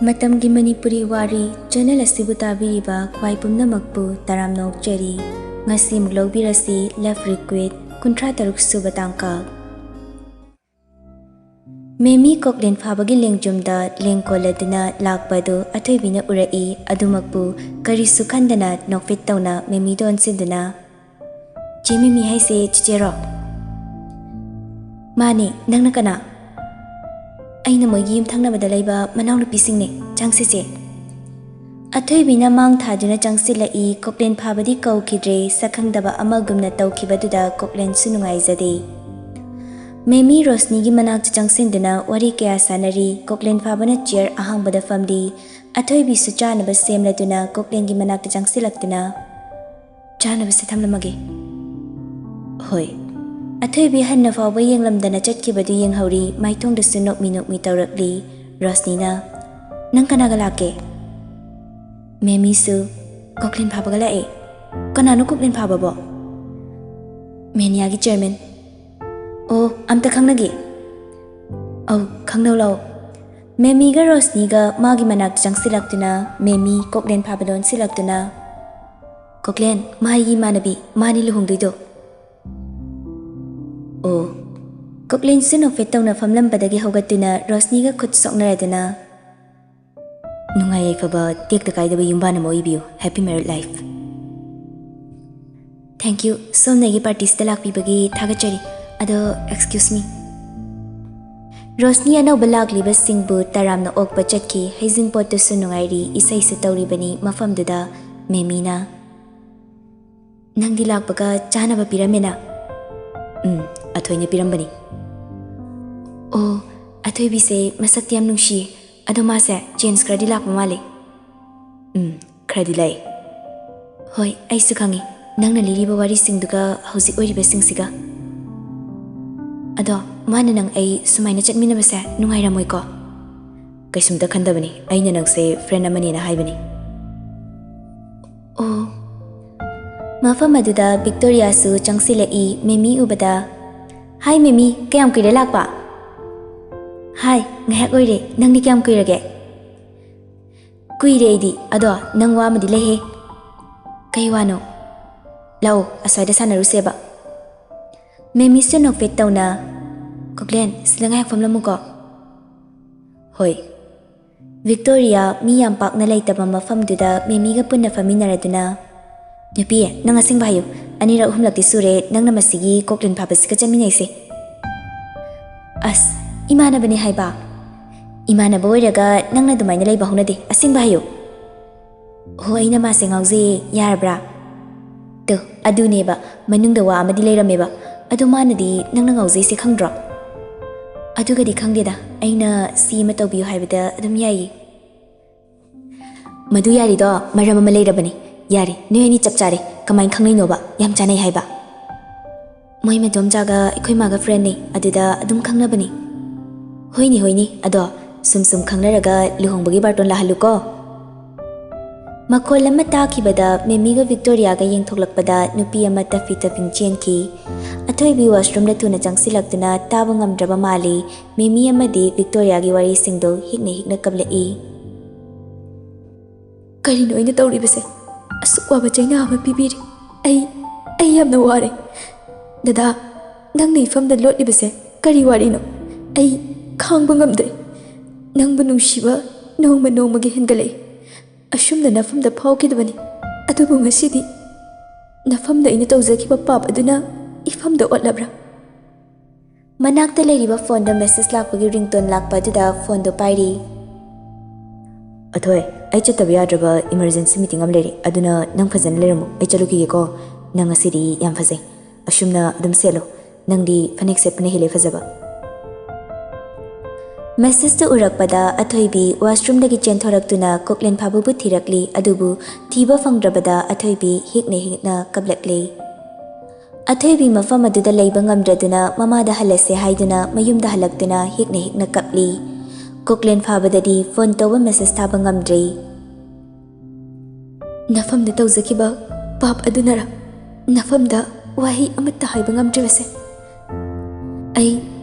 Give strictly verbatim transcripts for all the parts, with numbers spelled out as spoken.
ꯃꯇꯝꯒꯤ ꯃꯅꯤꯄꯨꯔꯤ ꯋꯥꯔꯤ ꯆꯦꯅꯦꯜ ꯑꯁꯤꯕꯨ ꯇꯥꯕꯤꯔꯤꯕ ꯈ꯭ꯋꯥꯏ ꯄꯨꯝꯅꯃꯛꯄꯨ ꯇꯔꯥꯝꯅ ꯑꯣꯛꯆꯔꯤ꯫ ꯉꯁꯤ ꯑꯃꯨꯛ ꯂꯧꯕꯤꯔꯁꯤ Love Request ꯀꯨꯟꯊ꯭ꯔꯥ ꯇꯔꯨꯛ ꯁꯨꯕ ꯇꯥꯡꯀꯛ꯫ ꯃꯦꯃꯤ ꯀꯣꯛꯂꯦꯟ ꯐꯥꯕꯒꯤ ꯂꯦꯡꯖꯨꯝꯗ ꯂꯦꯡ ꯀꯣꯜꯂꯗꯨꯅ ꯂꯥꯛꯄ ꯑꯗꯨ ꯑꯊꯣꯏꯕꯤꯅ ꯎꯔꯛꯏ꯫ ꯑꯗꯨꯃꯛꯄꯨ ꯀꯔꯤꯁꯨ ꯈꯟꯗꯅ ꯅꯣꯛꯐꯦꯠ ꯇꯧꯅ ꯃꯦꯃꯤꯗ ꯑꯣꯟꯁꯤꯟꯗꯨꯅ, "ꯆꯦ ꯃꯦꯃꯤ ꯍꯥꯏꯁꯦ ꯆꯤꯆꯦꯔꯣ?" "ꯃꯥꯅꯦ, ꯅꯪꯅ ꯀꯅꯥ?" "ꯑꯩꯅ ꯃꯣꯏꯒꯤ ꯌꯨꯝꯊꯪꯅꯕꯗ ꯂꯩꯕ ꯃꯅꯥꯎꯅꯨꯄꯤꯁꯤꯡꯅꯦ꯫ ꯆꯪꯁꯤꯁꯦ꯫" ꯑꯊꯣꯏꯕꯤꯅ ꯃꯥꯡ ꯊꯥꯗꯨꯅ ꯆꯪꯁꯤꯜꯂꯛꯏ꯫ ꯀꯣꯛꯂꯦꯟ ꯐꯥꯕꯗꯤ ꯀꯧꯈꯤꯗ꯭ꯔꯦ꯫ ꯁꯛꯈꯪꯗꯕ ꯑꯃꯒꯨꯝꯅ ꯇꯧꯈꯤꯕꯗꯨꯗ ꯀꯣꯛꯂꯦꯟꯁꯨ ꯅꯨꯡꯉꯥꯏꯖꯗꯦ꯫ ꯃꯦꯃꯤ ꯔꯣꯁꯅꯤꯒꯤ ꯃꯅꯥꯛꯇ ꯆꯪꯁꯤꯟꯗꯨꯅ ꯋꯥꯔꯤ ꯀꯌꯥ ꯁꯥꯟꯅꯔꯤ꯫ ꯀꯣꯛꯂꯦꯟ ꯐꯥꯕꯅ ꯆꯤꯌꯔ ꯑꯍꯥꯡꯕꯗ ꯐꯝꯂꯤ꯫ ꯑꯊꯣꯏꯕꯤꯁꯨ ꯆꯥꯅꯕ ꯁꯦꯝꯂꯗꯨꯅ ꯀꯣꯛꯂꯦꯟꯒꯤ ꯃꯅꯥꯛꯇ ꯆꯪꯁꯤꯜꯂꯛꯇꯨꯅ, "ꯆꯥꯅꯕꯁꯦ ꯊꯝꯂꯝꯃꯒꯦ꯫" "ꯍꯣꯏ꯫" ꯑꯊꯣꯏꯕꯤ ꯍꯟꯅ ꯐꯥꯎꯕ ꯌꯦꯡꯂꯝꯗꯅ ꯆꯠꯈꯤꯕꯗꯨ ꯌꯦꯡꯍꯧꯔꯤ꯫ ꯃꯥꯏꯊꯣꯡꯗꯁꯨ ꯅꯣꯛꯃꯤ ꯅꯣꯛꯃꯤ ꯇꯧꯔꯛꯂꯤ꯫ ꯔꯣꯁꯅꯤꯅ, "ꯅꯪ ꯀꯅꯥꯒ ꯂꯥꯛꯀꯦ?" ꯃꯦꯃꯤꯁꯨ, "ꯀꯣꯛꯂꯦꯟ ꯐꯥꯕꯒ ꯂꯥꯛꯑꯦ꯫" "ꯀꯅꯥꯅꯣ ꯀꯣꯛꯂꯦꯟ ꯐꯥꯕꯕꯣ?" "ꯃꯦꯅꯤꯌꯥꯒꯤ ꯆꯤꯌꯔꯃꯦꯟ꯫" "ꯑꯣ, ꯑꯝꯇ ꯈꯪꯅꯒꯦ꯫" "ꯑꯧ, ꯈꯪꯅꯧ ꯂꯥꯛꯑꯣ꯫" ꯃꯦꯃꯤꯒ ꯔꯣꯁꯅꯤꯒ ꯃꯥꯒꯤ ꯃꯅꯥꯛꯇ ꯆꯪꯁꯤꯜꯂꯛꯇꯨꯅ, ꯃꯦꯃꯤ ꯀꯣꯛꯂꯦꯟ ꯐꯥꯕꯗ ꯑꯣꯟꯁꯤꯜꯂꯛꯇꯨꯅ, "ꯀꯣꯛꯂꯦꯟ, ꯃꯥ ꯑꯩꯒꯤ ꯏꯃꯥꯟꯅꯕꯤ, ꯃꯥꯅꯤ ꯂꯨꯍꯣꯡꯗꯣꯏꯗꯣ꯫" "ꯑꯣ꯫" ꯀꯣꯛꯂꯦꯟꯁꯨ ꯅꯣꯛꯐꯦꯠ ꯇꯧꯅ ꯐꯝꯂꯝꯕꯗꯒꯤ ꯍꯧꯒꯠꯇꯨꯅ ꯔꯣꯁꯅꯤꯒ ꯈꯨꯠ ꯁꯣꯛꯅꯔꯗꯨꯅ, "ꯅꯨꯡꯉꯥꯏ ꯌꯥꯏꯐꯕ ꯇꯦꯛꯇ ꯀꯥꯏꯗꯕ ꯌꯨꯝꯕꯥꯟ ꯑꯃ ꯑꯣꯏꯕꯤꯌꯨ꯫ Happy married life." "Thank you꯫ ꯁꯣꯝꯅ ꯑꯩꯒꯤ ꯄꯥꯔꯇꯤꯁꯤꯗ ꯂꯥꯛꯄꯤꯕꯒꯤ ꯊꯥꯒꯠꯆꯔꯤ꯫ ꯑꯗꯣ, excuse me꯫" ꯔꯣꯁꯅꯤ ꯑꯅꯧꯕ ꯂꯥꯛꯂꯤꯕꯁꯤꯡꯕꯨ ꯇꯔꯥꯝꯅ ꯑꯣꯛꯄ ꯆꯠꯈꯤ꯫ ꯍꯩꯖꯤꯡꯄꯣꯠꯇꯨꯁꯨ ꯅꯨꯡꯉꯥꯏꯔꯤ, ꯏꯁꯩꯁꯨ ꯇꯧꯔꯤꯕꯅꯤ꯫ ꯃꯐꯝꯗꯨꯗ ꯃꯦꯃꯤꯅ, "ꯅꯪꯗꯤ ꯂꯥꯛꯄꯒ ꯆꯥꯅꯕ ꯄꯤꯔꯝꯃꯦꯅ?" "ꯎꯝ, ꯑꯊꯣꯏꯅ ꯄꯤꯔꯝꯕꯅꯤ꯫" "ꯑꯣ, ꯑꯊꯣꯏꯕꯤꯁꯦ ꯃꯁꯛꯇꯤ ꯌꯥꯝ ꯅꯨꯡꯁꯤꯌꯦ꯫ ꯑꯗꯣ ꯃꯥꯁꯦ ꯆꯦꯟꯖ ꯈꯔꯗꯤ ꯂꯥꯛꯄ ꯃꯥꯜꯂꯦ꯫" "ꯎꯝ, ꯈꯔꯗꯤ ꯂꯥꯛꯑꯦ꯫" "ꯍꯣꯏ, ꯑꯩꯁꯨ ꯈꯪꯉꯤ, ꯅꯪꯅ ꯂꯤꯔꯤꯕ ꯋꯥꯔꯤꯁꯤꯡꯗꯨꯒ ꯍꯧꯖꯤꯛ ꯑꯣꯏꯔꯤꯕꯁꯤꯡꯁꯤꯒ꯫ ꯑꯗꯣ ꯃꯥꯅ ꯅꯪ ꯑꯩ ꯁꯨꯃꯥꯏꯅ ꯆꯠꯃꯤꯟꯅꯕꯁꯦ ꯅꯨꯡꯉꯥꯏꯔꯝꯃꯣꯏꯀꯣ?" "ꯀꯩꯁꯨꯝꯇ ꯈꯟꯗꯕꯅꯤ, ꯑꯩꯅ ꯅꯪꯁꯦ ꯐ꯭ꯔꯦꯟ ꯑꯃꯅꯦꯅ ꯍꯥꯏꯕꯅꯤ꯫" "ꯑꯣ꯫" ꯃꯐꯝ ꯑꯗꯨꯗ ꯚꯤꯛꯇꯣꯔꯤꯌꯥꯁꯨ ꯆꯪꯁꯤꯜꯂꯛꯏ꯫ ꯃꯦꯃꯤ ꯎꯕꯗ, "ꯍꯥꯏ ꯃꯦꯃꯤ, ꯀꯌꯥꯝ ꯀꯨꯏꯔꯦ ꯂꯥꯛꯄ?" "ꯍꯥꯏ, ꯉꯥꯏꯍꯥꯛ ꯑꯣꯏꯔꯦ꯫ ꯅꯪꯗꯤ ꯀꯌꯥꯝ ꯀꯨꯏꯔꯒꯦ?" ꯀꯨꯏꯔꯦ ꯑꯩꯗꯤ꯫ ꯑꯗꯣ ꯅꯪ ꯋꯥ ꯑꯃꯗꯤ ꯂꯩꯍꯦ꯫ ꯀꯩ ꯋꯥꯅꯣ? ꯂꯥꯛꯑꯣ, ꯑꯁ꯭ꯋꯥꯏꯗ ꯁꯥꯟꯅꯔꯨꯁꯦꯕ꯫ ꯃꯦꯃꯤꯁꯨ ꯅꯣꯛꯐꯦꯠ ꯇꯧꯅ, "ꯀꯣꯛꯂꯦꯟ, ꯁꯤꯗ ꯉꯥꯏꯍꯥꯛ ꯐꯝꯂꯝꯃꯨꯀꯣ꯫" "ꯍꯣꯏ꯫" ꯚꯤꯛꯇꯣꯔꯤꯌꯥ ꯃꯤ ꯌꯥꯝ ꯄꯥꯛꯅ ꯂꯩꯇꯕ ꯃꯐꯝꯗꯨꯗ ꯃꯦꯃꯤꯒ ꯄꯨꯟꯅ ꯐꯝꯃꯤꯟꯅꯔꯗꯨꯅ, "ꯅꯨꯄꯤ, ꯅꯪ ꯑꯁꯦꯡꯕ ꯍꯥꯏꯌꯨ꯫ ꯑꯅꯤꯔꯛ ꯑꯍꯨꯝꯂꯛꯇꯤ ꯁꯨꯔꯦ ꯅꯪꯅ ꯃꯁꯤꯒꯤ ꯀꯣꯛꯂꯦꯟ ꯐꯥꯕꯁꯤꯒ ꯆꯠꯃꯤꯟꯅꯩꯁꯦ꯫" "ꯑꯁ, ꯏꯃꯥꯟꯅꯕꯅꯦ ꯍꯥꯏꯕ꯫ ꯏꯃꯥꯟꯅꯕ ꯑꯣꯏꯔꯒ ꯅꯪꯅ ꯑꯗꯨꯃꯥꯏꯅ ꯂꯩꯕ ꯍꯧꯅꯗꯦ꯫ ꯑꯁꯦꯡꯕ ꯍꯥꯏꯌꯨ꯫" "ꯍꯣ, ꯑꯩꯅ ꯃꯥꯁꯦ ꯉꯥꯎꯖꯩꯌꯦ, ꯌꯥꯔꯕ꯭ꯔꯥ?" "ꯇꯨ, ꯑꯗꯨꯅꯦꯕ, ꯃꯅꯨꯡꯗ ꯋꯥ ꯑꯃꯗꯤ ꯂꯩꯔꯝꯃꯦꯕ꯫ ꯑꯗꯣ ꯃꯥꯅꯗꯤ ꯅꯪꯅ ꯉꯥꯎꯖꯩꯁꯦ ꯈꯪꯗ꯭ꯔꯣ?" "ꯑꯗꯨꯒꯗꯤ ꯈꯪꯗꯦꯗ, ꯑꯩꯅ ꯁꯤ ꯑꯃ ꯇꯧꯕꯤꯌꯨ ꯍꯥꯏꯕꯗ ꯑꯗꯨꯝ ꯌꯥꯏꯌꯦ꯫" "ꯃꯗꯨ ꯌꯥꯔꯤꯗꯣ ꯃꯔꯝ ꯑꯃ ꯂꯩꯔꯕꯅꯤ꯫ ꯌꯥꯔꯦ, ꯅꯣꯏ ꯑꯅꯤ ꯆꯞ ꯆꯥꯔꯦ꯫ ꯀꯃꯥꯏꯅ ꯈꯪꯅꯩꯅꯣꯕ ꯌꯥꯝ ꯆꯥꯅꯩ ꯍꯥꯏꯕ?" "ꯃꯣꯏ ꯃꯗꯣꯝꯆꯥꯒ ꯑꯩꯈꯣꯏ ꯃꯥꯒ ꯐ꯭ꯔꯦꯟꯅꯤ, ꯑꯗꯨꯗ ꯑꯗꯨꯝ ꯈꯪꯅꯕꯅꯤ꯫" "ꯍꯣꯏꯅꯤ, ꯍꯣꯏꯅꯤ, ꯑꯗꯣ ꯁꯨꯝ ꯁꯨꯝ ꯈꯪꯅꯔꯒ ꯂꯨꯍꯣꯡꯕꯒꯤ ꯕꯥꯔꯇꯣꯟ ꯂꯥꯛꯍꯜꯂꯨꯀꯣ꯫" ꯃꯈꯣꯜ ꯑꯃ ꯇꯥꯈꯤꯕꯗ ꯃꯦꯃꯤꯒ ꯚꯤꯛꯇꯣꯔꯤꯌꯥꯒ ꯌꯦꯡꯊꯣꯛꯂꯛꯄꯗ ꯅꯨꯄꯤ ꯑꯃ ꯇꯐꯤ ꯇꯐꯤꯡ ꯆꯦꯟꯈꯤ꯫ ꯑꯊꯣꯏꯕꯤ ꯋꯥꯁꯔꯨꯝꯗ ꯊꯨꯅ ꯆꯪꯁꯤꯜꯂꯛꯇꯨꯅ ꯇꯥꯕ ꯉꯝꯗ꯭ꯔꯕ ꯃꯥꯜꯂꯤ꯫ ꯃꯦꯃꯤ ꯑꯃꯗꯤ ꯚꯤꯛꯇꯣꯔꯤꯌꯥꯒꯤ ꯋꯥꯔꯤꯁꯤꯡꯗꯨ ꯍꯤꯛꯅ ꯍꯤꯛꯅ ꯀꯞꯂꯛꯏ꯫ "ꯀꯔꯤꯅꯣ ꯑꯩꯅ ꯇꯧꯔꯤꯕꯁꯦ? ꯑꯁꯨꯛ ꯋꯥꯕ ꯆꯩꯅꯥ ꯑꯃ ꯄꯤꯕꯤꯔꯤ꯫ ꯑꯩ, ꯑꯩ ꯌꯥꯝꯅ ꯋꯥꯔꯦ꯫ ꯗꯗꯥ, ꯅꯪꯅ ꯏꯐꯝꯗ ꯂꯣꯠꯂꯤꯕꯁꯦ ꯀꯔꯤ ꯋꯥꯔꯤꯅꯣ? ꯑꯩ ꯈꯥꯡꯕ ꯉꯝꯗ꯭ꯔꯦ꯫ ꯅꯪꯕꯨ ꯅꯨꯡꯁꯤꯕ ꯅꯣꯡꯃ ꯅꯣꯡꯃꯒꯤ ꯍꯦꯟꯒꯠꯂꯛꯏ꯫ ꯑꯁꯨꯝꯅ ꯅꯐꯝꯗ ꯐꯥꯎꯈꯤꯗꯕꯅꯤ꯫ ꯑꯗꯨꯕꯨ ꯉꯁꯤꯗꯤ ꯅꯐꯝꯗ ꯑꯩꯅ ꯇꯧꯖꯈꯤꯕ ꯄꯥꯞ ꯑꯗꯨꯅ ꯏꯐꯝꯗ ꯑꯣꯠꯂꯕ꯭ꯔꯥ?" ꯃꯅꯥꯛꯇ ꯂꯩꯔꯤꯕ ꯐꯣꯟꯗ ꯃꯦꯁꯦꯖ ꯂꯥꯛꯄꯒꯤ ꯔꯤꯡꯇꯣꯟ ꯂꯥꯛꯄ ꯑꯗꯨꯗ ꯐꯣꯟꯗꯣ ꯄꯥꯏꯔꯤ꯫ "ꯑꯊꯣꯏ, ꯑꯩ ꯆꯠꯇꯕ ꯌꯥꯗ꯭ꯔꯕ ꯏꯃꯔꯖꯦꯟꯁꯤ ꯃꯤꯇꯤꯡ ꯑꯃ ꯂꯩꯔꯦ, ꯑꯗꯨꯅ ꯅꯪ ꯐꯖꯅ ꯂꯩꯔꯝꯃꯨ, ꯑꯩ ꯆꯠꯂꯨꯈꯤꯒꯦꯀꯣ꯫ ꯅꯪ ꯉꯁꯤꯗꯤ ꯌꯥꯝ ꯐꯖꯩ, ꯑꯁꯨꯝꯅ ꯑꯗꯨꯝ ꯁꯦꯠꯂꯨ, ꯅꯪꯗꯤ ꯐꯅꯦꯛ ꯁꯦꯠꯄꯅ ꯍꯦꯜꯂꯦ ꯐꯖꯕ꯫" ꯃꯦꯁꯦꯖꯇꯨ ꯎꯔꯛꯄꯗ ꯑꯊꯣꯏꯕꯤ ꯋꯥꯁꯔꯨꯝꯗꯒꯤ ꯆꯦꯟꯊꯣꯔꯛꯇꯨꯅ ꯀꯣꯛꯂꯦꯟ ꯐꯥꯕꯕꯨ ꯊꯤꯔꯛꯂꯤ, ꯑꯗꯨꯕꯨ ꯊꯤꯕ ꯐꯪꯗ꯭ꯔꯕꯗ ꯑꯊꯣꯏꯕꯤ ꯍꯤꯛꯅ ꯍꯤꯛꯅ ꯀꯞꯂꯛꯂꯤ꯫ ꯑꯊꯣꯏꯕꯤ ꯃꯐꯝ ꯑꯗꯨꯗ ꯂꯩꯕ ꯉꯝꯗ꯭ꯔꯗꯨꯅ ꯃꯃꯥꯗ ꯍꯜꯂꯁꯦ ꯍꯥꯏꯗꯨꯅ ꯃꯌꯨꯝꯗ ꯍꯜꯂꯛꯇꯨꯅ ꯍꯤꯛꯅ ꯍꯤꯛꯅ ꯀꯞꯂꯤ꯫ ꯀꯣꯛꯂꯦꯟ ꯐꯥꯕꯗꯗꯤ ꯐꯣꯟ ꯇꯧꯕ, ꯃꯦꯁꯦꯖ ꯊꯥꯕ ꯉꯝꯗ꯭ꯔꯤ꯫ "ꯅꯐꯝꯗ ꯇꯧꯖꯈꯤꯕ ꯄꯥꯞ ꯑꯗꯨꯅꯔ ꯅꯐꯝꯗ ꯋꯥꯍꯩ ꯑꯃꯠꯇ ꯍꯥꯏꯕ ꯉꯝꯗ꯭ꯔꯤꯕꯁꯦ? ꯑꯩ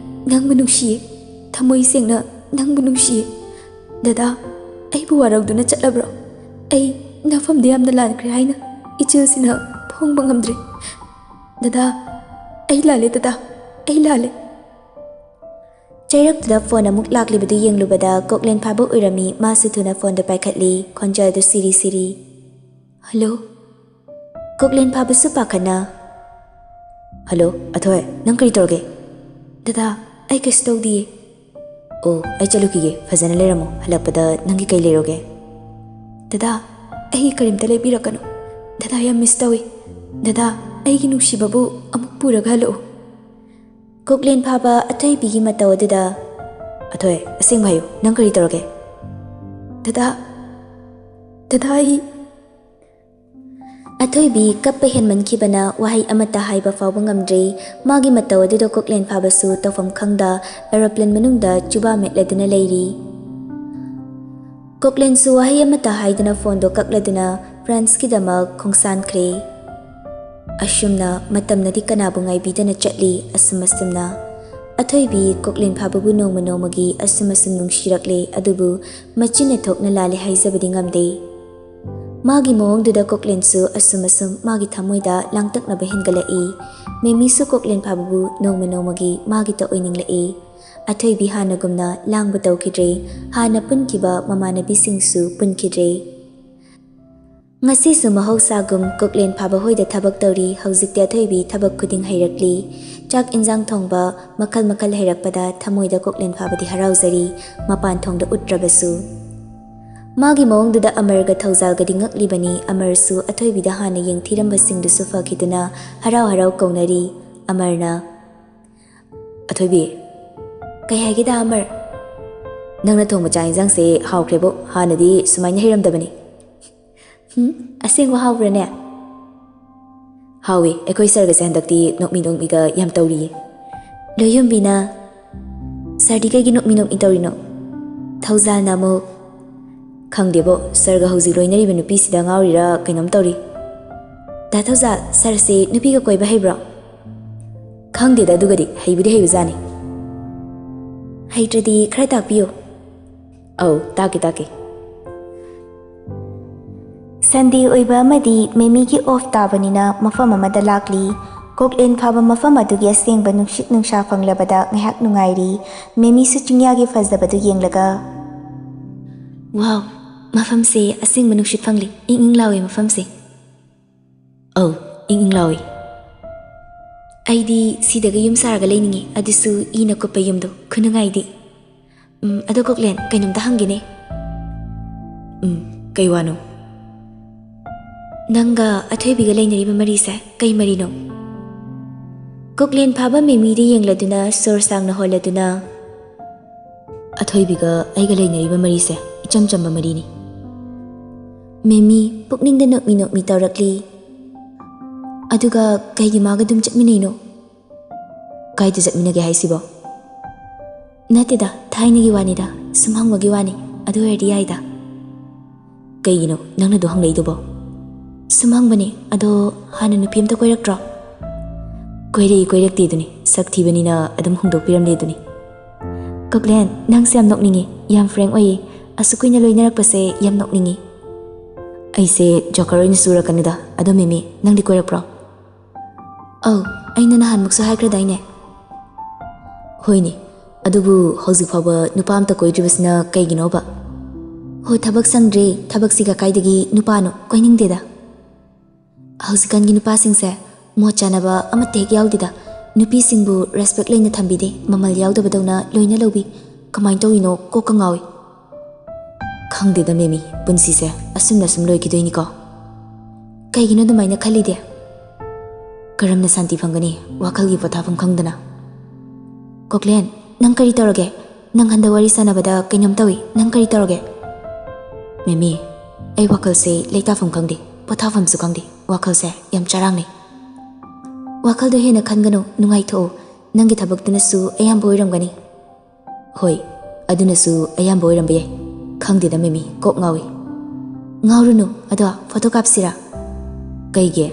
ꯅꯪꯕꯨ ꯅꯨꯡꯁꯤꯌꯦ, ꯊꯃꯣꯏ ꯁꯦꯡꯅ ꯅꯪꯕꯨ ꯅꯨꯡꯁꯤꯌꯦ꯫ ꯗꯗꯥ, ꯑꯩꯕꯨ ꯋꯥꯔꯧꯗꯨꯅ ꯆꯠꯂꯕ꯭ꯔꯣ? ꯑꯩ ꯅꯐꯝꯗ ꯌꯥꯝꯅ ꯂꯥꯟꯈ꯭ꯔꯦ ꯍꯥꯏꯅ ꯏꯆꯦꯜꯁꯤꯅ ꯐꯣꯡꯕ ꯉꯝꯗ꯭ꯔꯦ꯫ ꯗꯗꯥ, ꯑꯩ ꯂꯥꯜꯂꯦ ꯗꯗꯥ, ꯑꯩ ꯂꯥꯜꯂꯦ꯫ ꯆꯩꯔꯛꯇꯨꯗ ꯐꯣꯟ ꯑꯃꯨꯛ ꯂꯥꯛꯂꯤꯕꯗꯨ ꯌꯦꯡꯂꯨꯕꯗ ꯀꯣꯛꯂꯦꯟ ꯐꯥꯕ ꯑꯣꯏꯔꯝꯃꯤ꯫ ꯃꯥꯁꯨ ꯊꯨꯅ ꯐꯣꯟꯗꯨ ꯄꯥꯏꯈꯠꯂꯤ, ꯈꯣꯟꯖꯦꯜꯗꯨ ꯁꯤꯔꯤ ꯁꯤꯔꯤ꯫ "ꯍꯜꯂꯣ?" ꯀꯣꯛꯂꯦꯟ ꯐꯥꯕꯁꯨ ꯄꯥꯈꯠꯅ, "ꯍꯜꯂꯣ, ꯑꯊꯣꯏ, ꯅꯪ ꯀꯔꯤ ꯇꯧꯔꯒꯦ?" "ꯗꯗꯥ, ꯑꯩ ꯀꯩꯁꯨ ꯇꯧꯗꯤꯌꯦ꯫" "ꯑꯣ, ꯑꯩ ꯆꯠꯂꯨꯈꯤꯒꯦ, ꯐꯖꯅ ꯂꯩꯔꯝꯃꯣ, ꯍꯜꯂꯛꯄꯗ ꯅꯪꯒꯤ ꯀꯩ ꯂꯩꯔꯨꯒꯦ?" "ꯗꯗꯥ, ꯑꯩ ꯀꯔꯤꯝꯇ ꯂꯩꯕꯤꯔꯛꯀꯅꯨ꯫ ꯗꯗꯥ ꯌꯥꯝ ꯃꯤꯁ ꯇꯧꯏ꯫ ꯗꯗꯥ, ꯑꯩꯒꯤ ꯅꯨꯡꯁꯤꯕꯕꯨ ꯑꯃꯨꯛ ꯄꯨꯔꯒ ꯍꯜꯂꯛꯎ꯫" ꯀꯣꯛꯂꯦꯟ ꯐꯥꯕ ꯑꯊꯣꯏꯕꯤꯒꯤ ꯃꯇꯧ ꯑꯗꯨꯗ, "ꯑꯊꯣꯏ, ꯑꯁꯦꯡꯕ ꯍꯥꯏꯌꯨ, ꯅꯪ ꯀꯔꯤ ꯇꯧꯔꯒꯦ?" "ꯗꯗꯥ, ꯗꯗꯥ, ꯑꯩ..." ꯑꯊꯣꯏꯕꯤ ꯀꯞꯄ ꯍꯦꯟꯃꯟꯈꯤꯕꯅ ꯋꯥꯍꯩ ꯑꯃꯠꯇ ꯍꯥꯏꯕ ꯐꯥꯎꯕ ꯉꯝꯗ꯭ꯔꯦ꯫ ꯃꯥꯒꯤ ꯃꯇꯧ ꯑꯗꯨꯗ ꯀꯣꯛꯂꯦꯟ ꯐꯥꯕꯁꯨ ꯇꯧꯐꯝ ꯈꯪꯗ ꯑꯦꯔꯣꯄ꯭ꯂꯦꯟ ꯃꯅꯨꯡꯗ ꯆꯨꯕꯥ ꯃꯦꯠꯂꯗꯨꯅ ꯂꯩꯔꯤ꯫ ꯀꯣꯛꯂꯦꯟꯁꯨ ꯋꯥꯍꯩ ꯑꯃꯠꯇ ꯍꯥꯏꯗꯅ ꯐꯣꯟꯗꯣ ꯀꯛꯂꯗꯨꯅ ꯐ꯭ꯔꯥꯟꯁꯀꯤꯗꯃꯛ ꯈꯣꯡꯁꯥꯟꯈ꯭ꯔꯦ꯫ ꯑꯁꯨꯝꯅ ꯃꯇꯝꯅꯗꯤ ꯀꯅꯥꯕꯨ ꯉꯥꯏꯕꯤꯗꯅ ꯆꯠꯂꯤ꯫ ꯑꯁꯨꯝ ꯑꯁꯨꯝꯅ ꯑꯊꯣꯏꯕꯤ ꯀꯣꯛꯂꯦꯟ ꯐꯥꯕꯕꯨ ꯅꯣꯡꯃ ꯅꯣꯡꯃꯒꯤ ꯑꯁꯨꯝ ꯑꯁꯨꯝ ꯅꯨꯡꯁꯤꯔꯛꯂꯦ꯫ ꯑꯗꯨꯕꯨ ꯃꯆꯤꯟꯅ ꯊꯣꯛꯅ ꯂꯥꯜꯂꯦ ꯍꯥꯏꯖꯕꯗꯤ ꯉꯝꯗꯦ꯫ ꯃꯥꯒꯤ ꯃꯑꯣꯡꯗꯨꯗ ꯀꯣꯛꯂꯦꯟꯁꯨ ꯑꯁꯨꯝ ꯑꯁꯨꯝ ꯃꯥꯒꯤ ꯊꯃꯣꯏꯗ ꯂꯥꯡꯇꯛꯅꯕ ꯍꯦꯟꯒꯠꯂꯛꯏ꯫ ꯃꯦꯃꯤꯁꯨ ꯀꯣꯛꯂꯦꯟ ꯐꯥꯕꯕꯨ ꯅꯣꯡꯃ ꯅꯣꯡꯃꯒꯤ ꯃꯥꯒꯤꯇ ꯑꯣꯏꯅꯤꯡꯂꯛꯏ꯫ ꯑꯊꯣꯏꯕꯤ ꯍꯥꯟꯅꯒꯨꯝꯅ ꯂꯥꯡꯕ ꯇꯧꯈꯤꯗ꯭ꯔꯦ꯫ ꯍꯥꯟꯅ ꯄꯨꯟꯈꯤꯕ ꯃꯃꯥꯟꯅꯕꯤꯁꯤꯡꯁꯨ ꯄꯨꯟꯈꯤꯗ꯭ꯔꯦ꯫ ꯉꯁꯤꯁꯨ ꯃꯍꯧꯁꯥꯒꯨꯝ ꯀꯣꯛꯂꯦꯟ ꯐꯥꯕ ꯍꯣꯏꯗ ꯊꯕꯛ ꯇꯧꯔꯤ꯫ ꯍꯧꯖꯤꯛꯇꯤ ꯑꯊꯣꯏꯕꯤ ꯊꯕꯛ ꯈꯨꯗꯤꯡ ꯍꯩꯔꯛꯂꯤ꯫ ꯆꯥꯛ ꯏꯟꯖꯥꯡ ꯊꯣꯡꯕ ꯃꯈꯜ ꯃꯈꯜ ꯍꯩꯔꯛꯄꯗ ꯊꯃꯣꯏꯗ ꯀꯣꯛꯂꯦꯟ ꯐꯥꯕꯗꯤ ꯍꯔꯥꯎꯖꯔꯤ, ꯃꯄꯥꯟ ꯊꯣꯡꯗ ꯎꯠꯇ꯭ꯔꯕꯁꯨ꯫ ꯃꯥꯒꯤ ꯃꯑꯣꯡꯗꯨꯗ ꯑꯃꯔꯒ ꯊꯧꯖꯥꯜꯒꯗꯤ ꯉꯛꯂꯤꯕꯅꯤ꯫ ꯑꯃꯔꯁꯨ ꯑꯊꯣꯏꯕꯤꯗ ꯍꯥꯟꯅ ꯌꯦꯡꯊꯤꯔꯝꯕꯁꯤꯡꯗꯨꯁꯨ ꯐꯈꯤꯗꯨꯅ ꯍꯔꯥꯎ ꯍꯔꯥꯎ ꯀꯧꯅꯔꯤ꯫ ꯑꯃꯔꯅ, "ꯑꯊꯣꯏꯕꯤ꯫" "ꯀꯩ ꯍꯥꯏꯒꯦꯗ ꯑꯃꯔ?" "ꯅꯪꯅ ꯊꯣꯡꯕ ꯆꯥꯛ ꯏꯟꯖꯥꯡꯁꯦ ꯍꯥꯎꯈ꯭ꯔꯦꯕꯣ, ꯍꯥꯟꯅꯗꯤ ꯁꯨꯃꯥꯏꯅ ꯍꯩꯔꯝꯗꯕꯅꯤ꯫" "ꯍꯨꯝ, ꯑꯁꯦꯡꯕ ꯍꯥꯎꯕ꯭ꯔꯅꯦ?" "ꯍꯥꯎꯋꯤ, ꯑꯩꯈꯣꯏ ꯁꯔꯒꯁꯦ ꯍꯟꯗꯛꯇꯤ ꯅꯣꯛꯃꯤ ꯅꯣꯛꯃꯤꯒ ꯌꯥꯝ ꯇꯧꯔꯤꯌꯦ꯫" ꯂꯣꯏꯌꯨꯝꯕꯤꯅ, "ꯁꯔꯗꯤ ꯀꯩꯒꯤ ꯅꯣꯛꯃꯤ ꯅꯣꯛꯃꯤ ꯇꯧꯔꯤꯅꯣ?" ꯊꯧꯖꯥꯜꯅ ꯑꯃꯨꯛ, "ꯈꯪꯗꯦꯕꯣ, ꯁꯔꯒ ꯍꯧꯖꯤꯛ ꯂꯣꯏꯅꯔꯤꯕ ꯅꯨꯄꯤꯁꯤꯗ ꯉꯥꯎꯔꯤꯔꯥ ꯀꯩꯅꯣꯝ ꯇꯧꯔꯤ꯫" "ꯗꯥ ꯊꯧꯖꯥꯜ, ꯁꯔꯁꯦ ꯅꯨꯄꯤꯒ ꯀꯣꯏꯕ ꯍꯩꯕ꯭ꯔꯣ?" "ꯈꯪꯗꯦꯗ, ꯑꯗꯨꯒꯗꯤ ꯍꯩꯕꯨꯗꯤ ꯍꯩꯕꯖꯥꯠꯅꯤ꯫" "ꯍꯩꯇ꯭ꯔꯗꯤ ꯈꯔ ꯇꯥꯛꯄꯤꯌꯨ꯫" "ꯑꯧ, ꯇꯥꯛꯀꯦ, ꯇꯥꯛꯀꯦ꯫ ꯁꯟꯗꯦ ꯑꯣꯏꯕ ꯑꯃꯗꯤ ꯃꯦꯃꯤꯒꯤ ꯑꯣꯐ ꯇꯥꯕꯅꯤꯅ ꯃꯐꯝ ꯑꯃꯗ ꯂꯥꯛꯂꯤ꯫ ꯀꯣꯛꯂꯦꯟ ꯐꯥꯕ ꯃꯐꯝ ꯑꯗꯨꯒꯤ ꯑꯁꯦꯡꯕ ꯅꯨꯡꯁꯤꯠ ꯅꯨꯡꯁꯥ ꯐꯪꯂꯕꯗ ꯉꯥꯏꯍꯥꯛ ꯅꯨꯡꯉꯥꯏꯔꯤ꯫ ꯃꯦꯃꯤꯁꯨ ꯆꯤꯡꯌꯥꯒꯤ ꯐꯖꯕꯗꯨ ꯌꯦꯡꯂꯒ, "ꯋꯥꯎ, ꯃꯐꯝꯁꯦ ꯑꯁꯦꯡꯕ ꯅꯨꯡꯁꯤꯠ ꯐꯪꯂꯤ꯫ ꯏꯪ ꯏꯪ ꯂꯥꯎꯏ ꯃꯐꯝꯁꯦ꯫" "ꯑꯧ, ꯏꯪ ꯏꯪ ꯂꯥꯎꯏ꯫ ꯑꯩꯗꯤ ꯁꯤꯗꯒ ꯌꯨꯝ ꯁꯥꯔꯒ ꯂꯩꯅꯤꯡꯉꯤ, ꯑꯗꯨꯁꯨ ꯏꯅ ꯀꯨꯞꯄ ꯌꯨꯝꯗꯣ꯫ ꯈꯨꯅꯨꯡꯉꯥꯏꯗꯤ꯫ ꯎꯝ, ꯑꯗꯣ ꯀꯣꯛꯂꯦꯟ, ꯀꯩꯅꯣꯝꯇ ꯍꯪꯒꯦꯅꯦ꯫" "ꯎꯝ, ꯀꯩ ꯋꯥꯅꯣ?" "ꯅꯪꯒ ꯑꯊꯣꯏꯕꯤꯒ ꯂꯩꯅꯔꯤꯕ ꯃꯔꯤꯁꯦ ꯀꯩ ꯃꯔꯤꯅꯣ?" ꯀꯣꯛꯂꯦꯟ ꯐꯥꯕ ꯃꯦꯃꯤꯗ ꯌꯦꯡꯂꯗꯨꯅ, ꯁꯣꯔ ꯁꯥꯡꯅ ꯍꯣꯜꯂꯗꯨꯅ, "ꯑꯊꯣꯏꯕꯤꯒ ꯑꯩꯒ ꯂꯩꯅꯔꯤꯕ ꯃꯔꯤꯁꯦ ꯏꯆꯝ ꯆꯝꯕ ꯃꯔꯤꯅꯤ꯫" ꯃꯦꯃꯤ ꯄꯨꯛꯅꯤꯡꯗ ꯅꯣꯛꯃꯤ ꯅꯣꯛꯃꯤ ꯇꯧꯔꯛꯂꯤ꯫ "ꯑꯗꯨꯒ ꯀꯩꯒꯤ ꯃꯥꯒ ꯑꯗꯨꯝ ꯆꯠꯃꯤꯟꯅꯩꯅꯣ?" "ꯀꯥꯏꯗ ꯆꯠꯃꯤꯟꯅꯒꯦ ꯍꯥꯏꯁꯤꯕꯣ?" "ꯅꯠꯇꯦꯗ, ꯊꯥꯏꯅꯒꯤ ꯋꯥꯅꯤꯗ, ꯁꯨꯝ ꯍꯪꯕꯒꯤ ꯋꯥꯅꯤ꯫ ꯑꯗꯨ ꯑꯣꯏꯔꯗꯤ ꯌꯥꯏꯗ꯫" "ꯀꯩꯒꯤꯅꯣ ꯅꯪꯅ ꯑꯗꯨ ꯍꯪꯂꯛꯏꯗꯨꯕꯣ?" "ꯁꯨꯝ ꯍꯪꯕꯅꯦ꯫ ꯑꯗꯣ ꯍꯥꯟꯅ ꯅꯨꯄꯤ ꯑꯝꯇ ꯀꯣꯏꯔꯛꯇ꯭ꯔꯣ?" "ꯀꯣꯏꯔꯛꯏ ꯀꯣꯏꯔꯛꯇꯦ ꯑꯗꯨꯅꯤ, ꯁꯛ ꯊꯤꯕꯅꯤꯅ ꯑꯗꯨꯝ ꯍꯨꯟꯗꯣꯛꯄꯤꯔꯝꯂꯦ ꯑꯗꯨꯅꯤ꯫" "ꯀꯣꯛꯂꯦꯟ, ꯅꯪꯁꯦ ꯌꯥꯝ ꯅꯣꯛꯅꯤꯡꯉꯤ, ꯌꯥꯝ ꯐ꯭ꯔꯦꯡ ꯑꯣꯏꯌꯦ꯫ ꯑꯁꯨꯛ ꯀꯨꯏꯅ ꯂꯣꯏꯅꯔꯛꯄꯁꯦ ꯌꯥꯝ ꯅꯣꯛꯅꯤꯡꯉꯤ꯫" "ꯑꯩꯁꯦ ꯖꯣꯀꯔ ꯑꯣꯏꯅ ꯆꯨꯔꯛꯀꯅꯤꯗ꯫ ꯑꯗꯣ ꯃꯦꯃꯤ, ꯅꯪꯗꯤ ꯀꯣꯏꯔꯛꯄ꯭ꯔꯣ?" "ꯑꯧ, ꯑꯩꯅ ꯅꯍꯥꯟꯃꯨꯛꯁꯨ ꯍꯥꯏꯈ꯭ꯔꯗꯥꯏꯅꯦ?" "ꯍꯣꯏꯅꯦ, ꯑꯗꯨꯕꯨ ꯍꯧꯖꯤꯛ ꯐꯥꯎꯕ ꯅꯨꯄꯥ ꯑꯝꯇ ꯀꯣꯏꯗ꯭ꯔꯤꯕꯁꯤꯅ ꯀꯩꯒꯤꯅꯣꯕ?" "ꯍꯣ, ꯊꯕꯛ ꯁꯪꯗ꯭ꯔꯦ꯫ ꯊꯕꯛꯁꯤꯒ ꯀꯥꯏꯗꯒꯤ ꯅꯨꯄꯥꯅꯣ? ꯀꯣꯏꯅꯤꯡꯗꯦꯗ꯫" "ꯍꯧꯖꯤꯛꯀꯥꯟꯒꯤ ꯅꯨꯄꯥꯁꯤꯡꯁꯦ ꯃꯣꯠ ꯆꯥꯅꯕ ꯑꯃꯠꯇ ꯍꯦꯛ ꯌꯥꯎꯗꯦꯗ꯫ ꯅꯨꯄꯤꯁꯤꯡꯕꯨ ꯔꯦꯁꯄꯦꯛ ꯂꯩꯅ ꯊꯝꯕꯤꯗꯦ, ꯃꯃꯜ ꯌꯥꯎꯗꯕꯗꯧꯅ ꯂꯣꯏꯅ ꯂꯧꯕꯤ꯫ ꯀꯃꯥꯏꯅ ꯇꯧꯔꯤꯅꯣ? ꯀꯣꯛꯀ ꯉꯥꯎꯏ꯫" "ꯈꯪꯗꯦꯗ ꯃꯦꯃꯤ, ꯄꯨꯟꯁꯤꯁꯦ ꯑꯁꯨꯝꯅ ꯁꯨꯝ ꯂꯣꯏꯈꯤꯗꯣꯏꯅꯤꯀꯣ꯫" "ꯀꯩꯒꯤꯅꯣ ꯑꯗꯨꯃꯥꯏꯅ ꯈꯜꯂꯤꯗꯤ?" "ꯀꯔꯝꯅ ꯁꯥꯟꯇꯤ ꯐꯪꯒꯅꯤ, ꯋꯥꯈꯜꯒꯤ ꯄꯣꯊꯥꯐꯝ ꯈꯪꯗꯅ?" "ꯀꯣꯛꯂꯦꯟ, ꯅꯪ ꯀꯔꯤ ꯇꯧꯔꯒꯦ? ꯅꯪ ꯍꯟꯗꯛ ꯋꯥꯔꯤ ꯁꯥꯟꯅꯕꯗ ꯀꯩꯅꯣꯝ ꯇꯧꯏ꯫ ꯅꯪ ꯀꯔꯤ ꯇꯧꯔꯒꯦ?" "ꯃꯦꯃꯤ, ꯑꯩ ꯋꯥꯈꯜꯁꯦ ꯂꯩꯇꯥꯐꯝ ꯈꯪꯗꯦ, ꯄꯣꯊꯥꯐꯝꯁꯨ ꯈꯪꯗꯦ꯫ ꯋꯥꯈꯜꯁꯦ ꯌꯥꯝ ꯆꯔꯥꯡꯅꯩ꯫" "ꯋꯥꯈꯜꯗꯣ ꯍꯦꯟꯅ ꯈꯟꯒꯅꯨ, ꯅꯨꯡꯉꯥꯏꯊꯣꯛꯎ꯫ ꯅꯪꯒꯤ ꯊꯕꯛꯇꯨꯅꯁꯨ ꯑꯌꯥꯝꯕ ꯑꯣꯏꯔꯝꯒꯅꯤ꯫" "ꯍꯣꯏ, ꯑꯗꯨꯅꯁꯨ ꯑꯌꯥꯝꯕ ꯑꯣꯏꯔꯝꯕ ꯌꯥꯏ꯫ ꯈꯪꯗꯦꯗ ꯃꯦꯃꯤ, ꯀꯣꯛ ꯉꯥꯎꯏ꯫" "ꯉꯥꯎꯔꯨꯅꯨ, ꯑꯗꯣ ꯐꯣꯇꯣ ꯀꯥꯞꯁꯤꯔꯥ?" "ꯀꯩꯒꯤ?"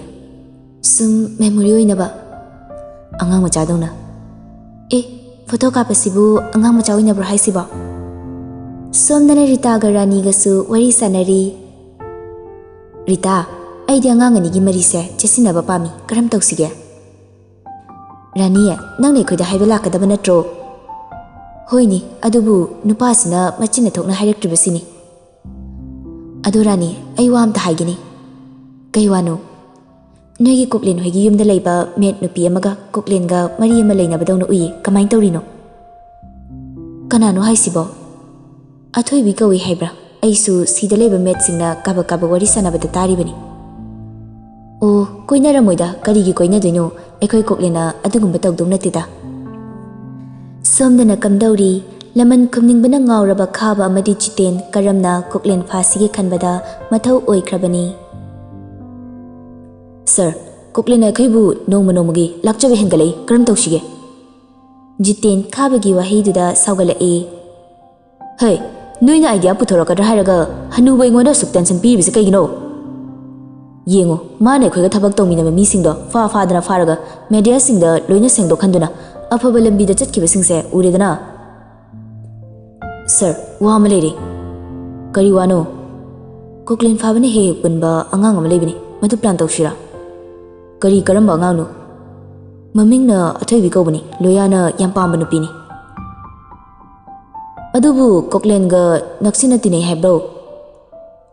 "ꯁꯨꯝ ꯃꯦꯃꯣꯔꯤ ꯑꯣꯏꯅꯕ꯫" "ꯑꯉꯥꯡ ꯃꯆꯥꯗꯧꯅ꯫" "ꯑꯦ, ꯐꯣꯇꯣ ꯀꯥꯞꯄꯁꯤꯕꯨ ꯑꯉꯥꯡ ꯃꯆꯥ ꯑꯣꯏꯅꯕ꯭ꯔꯣ ꯍꯥꯏꯁꯤꯕꯣ?" ꯁꯣꯝꯗꯅ ꯔꯤꯇꯥꯒ ꯔꯥꯅꯤꯒꯁꯨ ꯋꯥꯔꯤ ꯁꯥꯟꯅꯔꯤ꯫ ꯔꯤꯇꯥ, ꯑꯩꯗꯤ ꯑꯉꯥꯡ ꯑꯅꯤꯒꯤ ꯃꯔꯤꯁꯦ ꯆꯦꯠꯁꯤꯟꯅꯕ ꯄꯥꯝꯃꯤ꯫ ꯀꯔꯝ ꯇꯧꯁꯤꯒꯦ? ꯔꯥꯅꯤ, ꯅꯪꯅ ꯑꯩꯈꯣꯏꯗ ꯍꯥꯏꯕ ꯂꯥꯛꯀꯗꯕ ꯅꯠꯇ꯭ꯔꯣ? ꯍꯣꯏꯅꯦ, ꯑꯗꯨꯕꯨ ꯅꯨꯄꯥꯁꯤꯅ ꯃꯆꯤꯟꯅ ꯊꯣꯛꯅ ꯍꯥꯏꯔꯛꯇ꯭ꯔꯤꯕꯁꯤꯅꯤ꯫ ꯑꯗꯣ ꯔꯥꯅꯤ, ꯑꯩ ꯋꯥ ꯑꯝꯇ ꯍꯥꯏꯒꯦꯅꯦ꯫ ꯀꯩ ꯋꯥꯅꯣ? ꯅꯣꯏꯒꯤ ꯀꯨꯛꯂꯦꯟ ꯍꯣꯏꯒꯤ ꯌꯨꯝꯗ ꯂꯩꯕ ꯃꯦꯠ ꯅꯨꯄꯤ ꯑꯃꯒ ꯀꯨꯛꯂꯦꯟꯒ ꯃꯔꯤ ꯑꯃ ꯂꯩꯅꯕꯗꯧꯅ ꯎꯏꯌꯦ꯫ ꯀꯃꯥꯏꯅ ꯇꯧꯔꯤꯅꯣ? ꯀꯅꯥꯅꯣ ꯍꯥꯏꯁꯤꯕꯣ? ꯑꯊꯣꯏꯕꯤ ꯀꯧꯏ ꯍꯥꯏꯕ꯭ꯔꯥ? ꯑꯩꯁꯨ ꯁꯤꯗ ꯂꯩꯕ ꯃꯦꯠꯁꯤꯡꯅ ꯀꯥꯕꯛ ꯀꯥꯕꯛ ꯋꯥꯔꯤ ꯁꯥꯟꯅꯕꯗ ꯇꯥꯔꯤꯕꯅꯤ꯫ ꯑꯣ, ꯀꯣꯏꯅꯔꯝꯃꯣꯏꯗ, ꯀꯔꯤꯒꯤ ꯀꯣꯏꯅꯗꯣꯏꯅꯣ? ꯑꯩꯈꯣꯏ ꯀꯣꯛꯂꯦꯅ ꯑꯗꯨꯒꯨꯝꯕ ꯇꯧꯗꯧ ꯅꯠꯇꯦꯗ꯫ ꯁꯣꯝꯗꯅ ꯀꯝꯗꯧꯔꯤ? ꯂꯃꯟ ꯈꯨꯝꯅꯤꯡꯕꯅ ꯉꯥꯎꯔꯕ ꯈꯥꯕ ꯑꯃꯗꯤ ꯖꯤꯇꯦꯟ ꯀꯔꯝꯅ ꯀꯣꯛꯂꯦꯟ ꯐꯥꯁꯤꯒꯦ ꯈꯟꯕꯗ ꯃꯊꯧ ꯑꯣꯏꯈ꯭ꯔꯕꯅꯤ꯫ ꯁꯔ, ꯀꯣꯛꯂꯦꯟꯅ ꯑꯩꯈꯣꯏꯕꯨ ꯅꯣꯡꯃ ꯅꯣꯡꯃꯒꯤ ꯂꯥꯛꯆꯕ ꯍꯦꯟꯒꯠꯂꯛꯏ, ꯀꯔꯝ ꯇꯧꯁꯤꯒꯦ? ꯖꯤꯇꯦꯟ ꯈꯥꯕꯒꯤ ꯋꯥꯍꯩꯗꯨꯗ ꯁꯥꯎꯒꯠꯂꯛꯏ꯫ ꯍꯩ, ꯅꯣꯏꯅ ꯑꯥꯏꯗꯤꯌꯥ ꯄꯨꯊꯣꯔꯛꯀꯗ꯭ꯔꯥ ꯍꯥꯏꯔꯒ ꯍꯅꯨꯕ ꯑꯩꯉꯣꯟꯗ ꯑꯁꯨꯛ ꯇꯦꯟꯁꯟ ꯄꯤꯔꯤꯕꯁꯦ ꯀꯩꯒꯤꯅꯣ? ꯌꯦꯡꯉꯨ, ꯃꯥꯅ ꯑꯩꯈꯣꯏꯒ ꯊꯕꯛ ꯇꯧꯃꯤꯟꯅꯕ ꯃꯤꯁꯤꯡꯗꯣ ꯐꯥ ꯐꯥꯗꯅ ꯐꯥꯔꯒ ꯃꯦꯗꯤꯌꯥꯁꯤꯡꯗ ꯂꯣꯏꯅ ꯁꯦꯡꯗꯣꯛꯍꯟꯗꯨꯅ ꯑꯐꯕ ꯂꯝꯕꯤꯗ ꯆꯠꯈꯤꯕꯁꯤꯡꯁꯦ ꯎꯔꯦꯗꯅ? ꯁꯔ, ꯋꯥ ꯑꯃ ꯂꯩꯔꯦ꯫ ꯀꯔꯤ ꯋꯥꯅꯣ? ꯀꯣꯛꯂꯦꯟ ꯐꯥꯕꯅ ꯍꯦꯛ ꯍꯦꯛ ꯄꯨꯟꯕ ꯑꯉꯥꯡ ꯑꯃ ꯂꯩꯕꯅꯤ, ꯃꯗꯨ ꯄ꯭ꯂꯥꯟ ꯇꯧꯁꯤꯔꯥ? ꯀꯔꯤ, ꯀꯔꯝꯕ ꯑꯉꯥꯡꯅꯣ? ꯃꯃꯤꯡꯅ ꯑꯊꯣꯏꯕꯤ ꯀꯧꯕꯅꯤ, ꯂꯣꯌꯥꯅ ꯌꯥꯝ ꯄꯥꯝꯕ ꯅꯨꯄꯤꯅꯤ꯫ ꯑꯗꯨꯕꯨ ꯀꯣꯛꯂꯦꯟꯒ ꯅꯛꯁꯤꯟꯅ ꯇꯤꯟꯅꯩ ꯍꯥꯏꯕ꯭ꯔꯣ?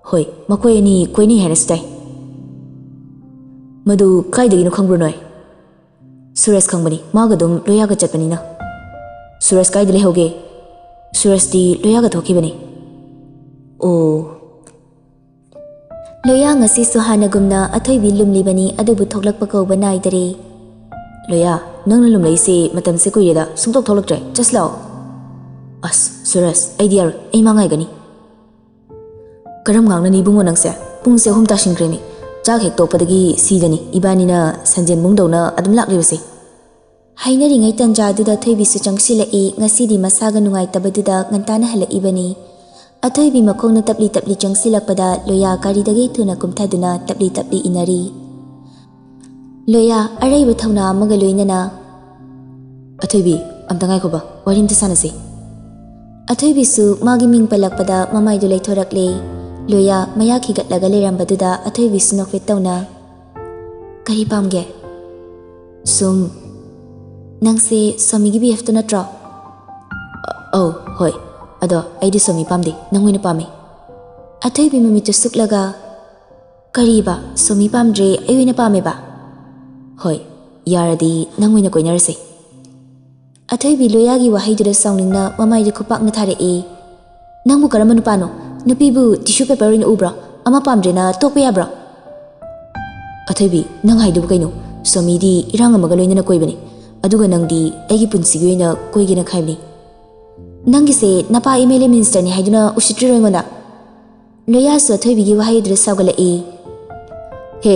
ꯍꯣꯏ, ꯃꯈꯣꯏ ꯑꯅꯤ ꯀꯣꯏꯅꯩ ꯍꯥꯏꯅꯁꯨ ꯇꯥꯏ꯫ ꯃꯗꯨ ꯀꯥꯏꯗꯒꯤꯅꯣ ꯈꯪꯕ꯭ꯔꯣ ꯅꯣꯏ? ꯁꯨꯔꯖ ꯈꯪꯕꯅꯤ, ꯃꯥꯒ ꯑꯗꯨꯝ ꯂꯣꯌꯥꯒ ꯆꯠꯄꯅꯤꯅ꯫ ꯁꯨꯔꯖ ꯀꯥꯏꯗ ꯂꯩꯍꯧꯒꯦ? ꯁꯨꯔꯖꯇꯤ ꯂꯣꯌꯥꯒ ꯊꯣꯛꯈꯤꯕꯅꯤ꯫ ꯑꯣ꯫ ꯂꯣꯌꯥ ꯉꯁꯤꯁꯨ ꯍꯥꯟꯅꯒꯨꯝꯅ ꯑꯊꯣꯏꯕꯤ ꯂꯨꯝꯂꯤꯕꯅꯤ, ꯑꯗꯨꯕꯨ ꯊꯣꯛꯂꯛꯄ ꯀꯧꯕ ꯅꯥꯏꯗꯔꯦ꯫ ꯂꯣꯌꯥ, ꯅꯪꯅ ꯂꯨꯝꯂꯛꯏꯁꯦ ꯃꯇꯝꯁꯦ ꯀꯨꯏꯔꯦꯗ, ꯁꯨꯡꯊꯣꯛ ꯊꯣꯛꯂꯛꯇ꯭ꯔꯦ꯫ Just ꯂꯥꯛꯑꯣ꯫ ꯑꯁ, ꯁꯨꯔꯖ, ꯑꯩꯗꯤ ꯌꯥꯔꯣꯏ, ꯑꯩ ꯃꯥ ꯉꯥꯏꯒꯅꯤ꯫ ꯀꯔꯝ ꯉꯥꯡꯅꯅꯤ ꯏꯕꯨꯡꯉꯣ ꯅꯪꯁꯦ? ꯄꯨꯡꯁꯦ ꯑꯍꯨꯝ ꯇꯥꯁꯤꯟꯈ꯭ꯔꯦꯅꯦ꯫ ꯆꯥꯛ ꯍꯦꯛ ꯇꯣꯛꯄꯗꯒꯤ ꯁꯤꯗꯅꯤ ꯏꯕꯥꯅꯤꯅ ꯁꯟꯖꯦꯟꯕꯨꯡꯗꯧꯅ ꯑꯗꯨꯝ ꯂꯥꯛꯂꯤꯕꯁꯦ꯫ ꯍꯥꯏꯅꯔꯤꯉꯩ ꯇꯟꯖꯥꯗꯨꯗ ꯊꯣꯏꯕꯤꯁꯨ ꯆꯪꯁꯤꯜꯂꯛꯏ꯫ ꯉꯁꯤꯗꯤ ꯃꯁꯥꯒ ꯅꯨꯡꯉꯥꯏꯇꯕꯗꯨꯗ ꯉꯟꯇꯥꯅ ꯍꯜꯂꯛꯏꯕꯅꯤ꯫ ꯑꯊꯣꯏꯕꯤ ꯃꯈꯣꯡꯅ ꯇꯞꯂꯤ ꯇꯞꯂꯤ ꯆꯪꯁꯤꯜꯂꯛꯄꯗ ꯂꯣꯌꯥ ꯒꯥꯔꯤꯗꯒꯤ ꯊꯨꯅ ꯀꯨꯝꯊꯗꯨꯅ ꯇꯞꯂꯤ ꯇꯞꯂꯤ ꯏꯟꯅꯔꯤ꯫ ꯂꯣꯌꯥ ꯑꯔꯩꯕ ꯊꯧꯅꯥ ꯑꯃꯒ ꯂꯣꯏꯅꯅ, "ꯑꯊꯣꯏꯕꯤ, ꯑꯝꯇ ꯉꯥꯏꯈꯣꯕ, ꯋꯥꯔꯤ ꯑꯝꯇ ꯁꯥꯟꯅꯁꯤ꯫" ꯑꯊꯣꯏꯕꯤꯁꯨ ꯃꯥꯒꯤ ꯃꯤꯡ ꯄꯜꯂꯛꯄꯗ ꯃꯃꯥꯏꯗꯨ ꯂꯩꯊꯣꯔꯛꯂꯦ꯫ ꯂꯣꯌꯥ ꯃꯌꯥ ꯈꯤꯒꯠꯂꯒ ꯂꯩꯔꯝꯕꯗꯨꯗ ꯑꯊꯣꯏꯕꯤꯁꯨ ꯅꯣꯛꯐꯦꯠ ꯇꯧꯅ, "ꯀꯔꯤ ꯄꯥꯝꯒꯦ?" "ꯁꯨꯝ, ꯅꯪꯁꯦ ꯁꯣꯃꯤꯒꯤ ꯕꯤ ꯑꯦꯐꯇꯣ ꯅꯠꯇ꯭ꯔꯣ?" "ꯑ-, ꯑꯧ, ꯍꯣꯏ꯫ ꯑꯗꯣ ꯑꯩꯗꯤ ꯁꯣꯃꯤ ꯄꯥꯝꯗꯦ, ꯅꯪ ꯑꯣꯏꯅ ꯄꯥꯝꯃꯤ꯫" ꯑꯊꯣꯏꯕꯤ ꯃꯃꯤꯠꯇꯨ ꯁꯨꯛꯂꯒ, "ꯀꯔꯤꯕ? ꯁꯣꯃꯤ ꯄꯥꯝꯗ꯭ꯔꯦ, ꯑꯩ ꯑꯣꯏꯅ ꯄꯥꯝꯃꯦꯕ?" "ꯍꯣꯏ, ꯌꯥꯔꯗꯤ ꯅꯪ ꯑꯣꯏꯅ ꯀꯣꯏꯅꯔꯁꯦ꯫" ꯑꯊꯣꯏꯕꯤ ꯂꯣꯌꯥꯒꯤ ꯋꯥꯍꯩꯗꯨꯗ ꯁꯥꯎꯅꯤꯡꯅ ꯃꯃꯥꯏꯗ ꯈꯨꯄꯥꯛꯅ ꯊꯥꯔꯛꯏ꯫ "ꯅꯪꯕꯨ ꯀꯔꯝꯕ ꯅꯨꯄꯥꯅꯣ? ꯅꯨꯄꯤꯕꯨ ꯇꯤꯁꯨ ꯄꯦꯄꯔ ꯑꯣꯏꯅ ꯎꯕ꯭ꯔꯣ? ꯑꯃ ꯄꯥꯝꯗ꯭ꯔꯦꯅ ꯇꯣꯛꯄ ꯌꯥꯕ꯭ꯔꯣ?" "ꯑꯊꯣꯏꯕꯤ, ꯅꯪ ꯍꯥꯏꯗꯨꯕꯨ ꯀꯩꯅꯣ? ꯁꯣꯃꯤꯗꯤ ꯏꯔꯥꯡ ꯑꯃꯒ ꯂꯣꯏꯅꯅ ꯀꯣꯏꯕꯅꯤ, ꯑꯗꯨꯒ ꯅꯪꯗꯤ ꯑꯩꯒꯤ ꯄꯨꯟꯁꯤꯒꯤ ꯑꯣꯏꯅ ꯀꯣꯏꯒꯦꯅ ꯈꯥꯏꯕꯅꯤ꯫" "ꯅꯪꯒꯤꯁꯦ ꯅꯄꯥ ꯑꯦꯝ ꯑꯦꯜ ꯑꯦ ꯃꯤꯅꯤꯁꯇꯔꯅꯤ ꯍꯥꯏꯗꯨꯅ ꯎꯁꯤꯠꯇ꯭ꯔꯤꯔꯣ ꯑꯩꯉꯣꯟꯗ?" ꯂꯣꯌꯥꯁꯨ ꯑꯊꯣꯏꯕꯤꯒꯤ ꯋꯥꯍꯩꯗꯨꯗ ꯁꯥꯎꯒꯠꯂꯛꯏ꯫ "ꯍꯦ,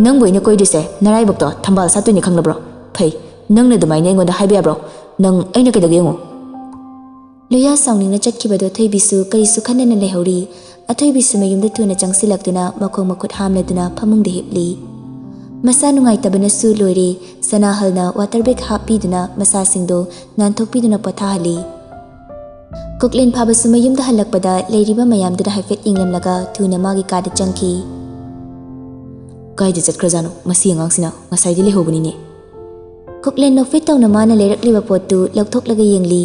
ꯅꯪꯕꯨ ꯑꯩꯅ ꯀꯣꯏꯗꯣꯏꯁꯦ ꯅꯔꯥꯏꯕꯛꯇꯣ ꯊꯝꯕꯥꯜ ꯁꯥꯠꯇꯣꯏꯅꯤ ꯈꯪꯂꯕ꯭ꯔꯣ? ꯐꯩ, ꯅꯪꯅ ꯑꯗꯨꯃꯥꯏꯅ ꯑꯩꯉꯣꯟꯗ ꯍꯥꯏꯕ ꯌꯥꯕ꯭ꯔꯣ? ꯅꯪ ꯑꯩꯅ ꯀꯩꯗꯧꯒꯦ ꯌꯦꯡꯉꯨ꯫" ꯂꯣꯌꯥ ꯁꯥꯎꯅꯤꯡꯅ ꯆꯠꯈꯤꯕꯗꯣ ꯑꯊꯣꯏꯕꯤꯁꯨ ꯀꯔꯤꯁꯨ ꯈꯟꯗꯅ ꯂꯩꯍꯧꯔꯤ꯫ ꯑꯊꯣꯏꯕꯤꯁꯨ ꯃꯌꯨꯝꯗ ꯊꯨꯅ ꯆꯪꯁꯤꯜꯂꯛꯇꯨꯅ ꯃꯈꯣꯡ ꯃꯈꯨꯠ ꯍꯥꯝꯂꯗꯨꯅ ꯐꯃꯨꯡꯗ ꯍꯤꯞꯂꯤ꯫ ꯃꯁꯥ ꯅꯨꯡꯉꯥꯏꯇꯕꯅꯁꯨ ꯂꯣꯏꯔꯦ꯫ ꯁꯅꯥꯍꯜꯅ ꯋꯥꯇꯔ ꯕꯦꯒ ꯍꯥꯞꯄꯤꯗꯨꯅ ꯃꯁꯥꯁꯤꯡꯗꯣ ꯅꯥꯟꯊꯣꯛꯄꯤꯗꯨꯅ ꯄꯣꯊꯥꯍꯜꯂꯤ꯫ ꯀꯨꯛꯂꯦꯟ ꯐꯥꯕꯁꯨ ꯃꯌꯨꯝꯗ ꯍꯜꯂꯛꯄꯗ ꯂꯩꯔꯤꯕ ꯃꯌꯥꯝꯗꯨꯗ ꯍꯥꯏꯐꯦꯠ ꯌꯦꯡꯂꯝꯂꯒ ꯊꯨꯅ ꯃꯥꯒꯤ ꯀꯥꯗ ꯆꯪꯈꯤ꯫ "ꯀꯥꯏꯗ ꯆꯠꯈ꯭ꯔꯖꯥꯠꯅꯣ ꯃꯁꯤ ꯑꯉꯥꯡꯁꯤꯅ? ꯉꯁꯥꯏꯗꯤ ꯂꯩꯍꯧꯕꯅꯤꯅꯦ꯫" ꯀꯨꯛꯂꯦꯟ ꯅꯣꯛꯐꯦꯠ ꯇꯧꯅ ꯃꯥꯅ ꯂꯩꯔꯛꯂꯤꯕ ꯄꯣꯠꯇꯨ ꯂꯧꯊꯣꯛꯂꯒ ꯌꯦꯡꯂꯤ꯫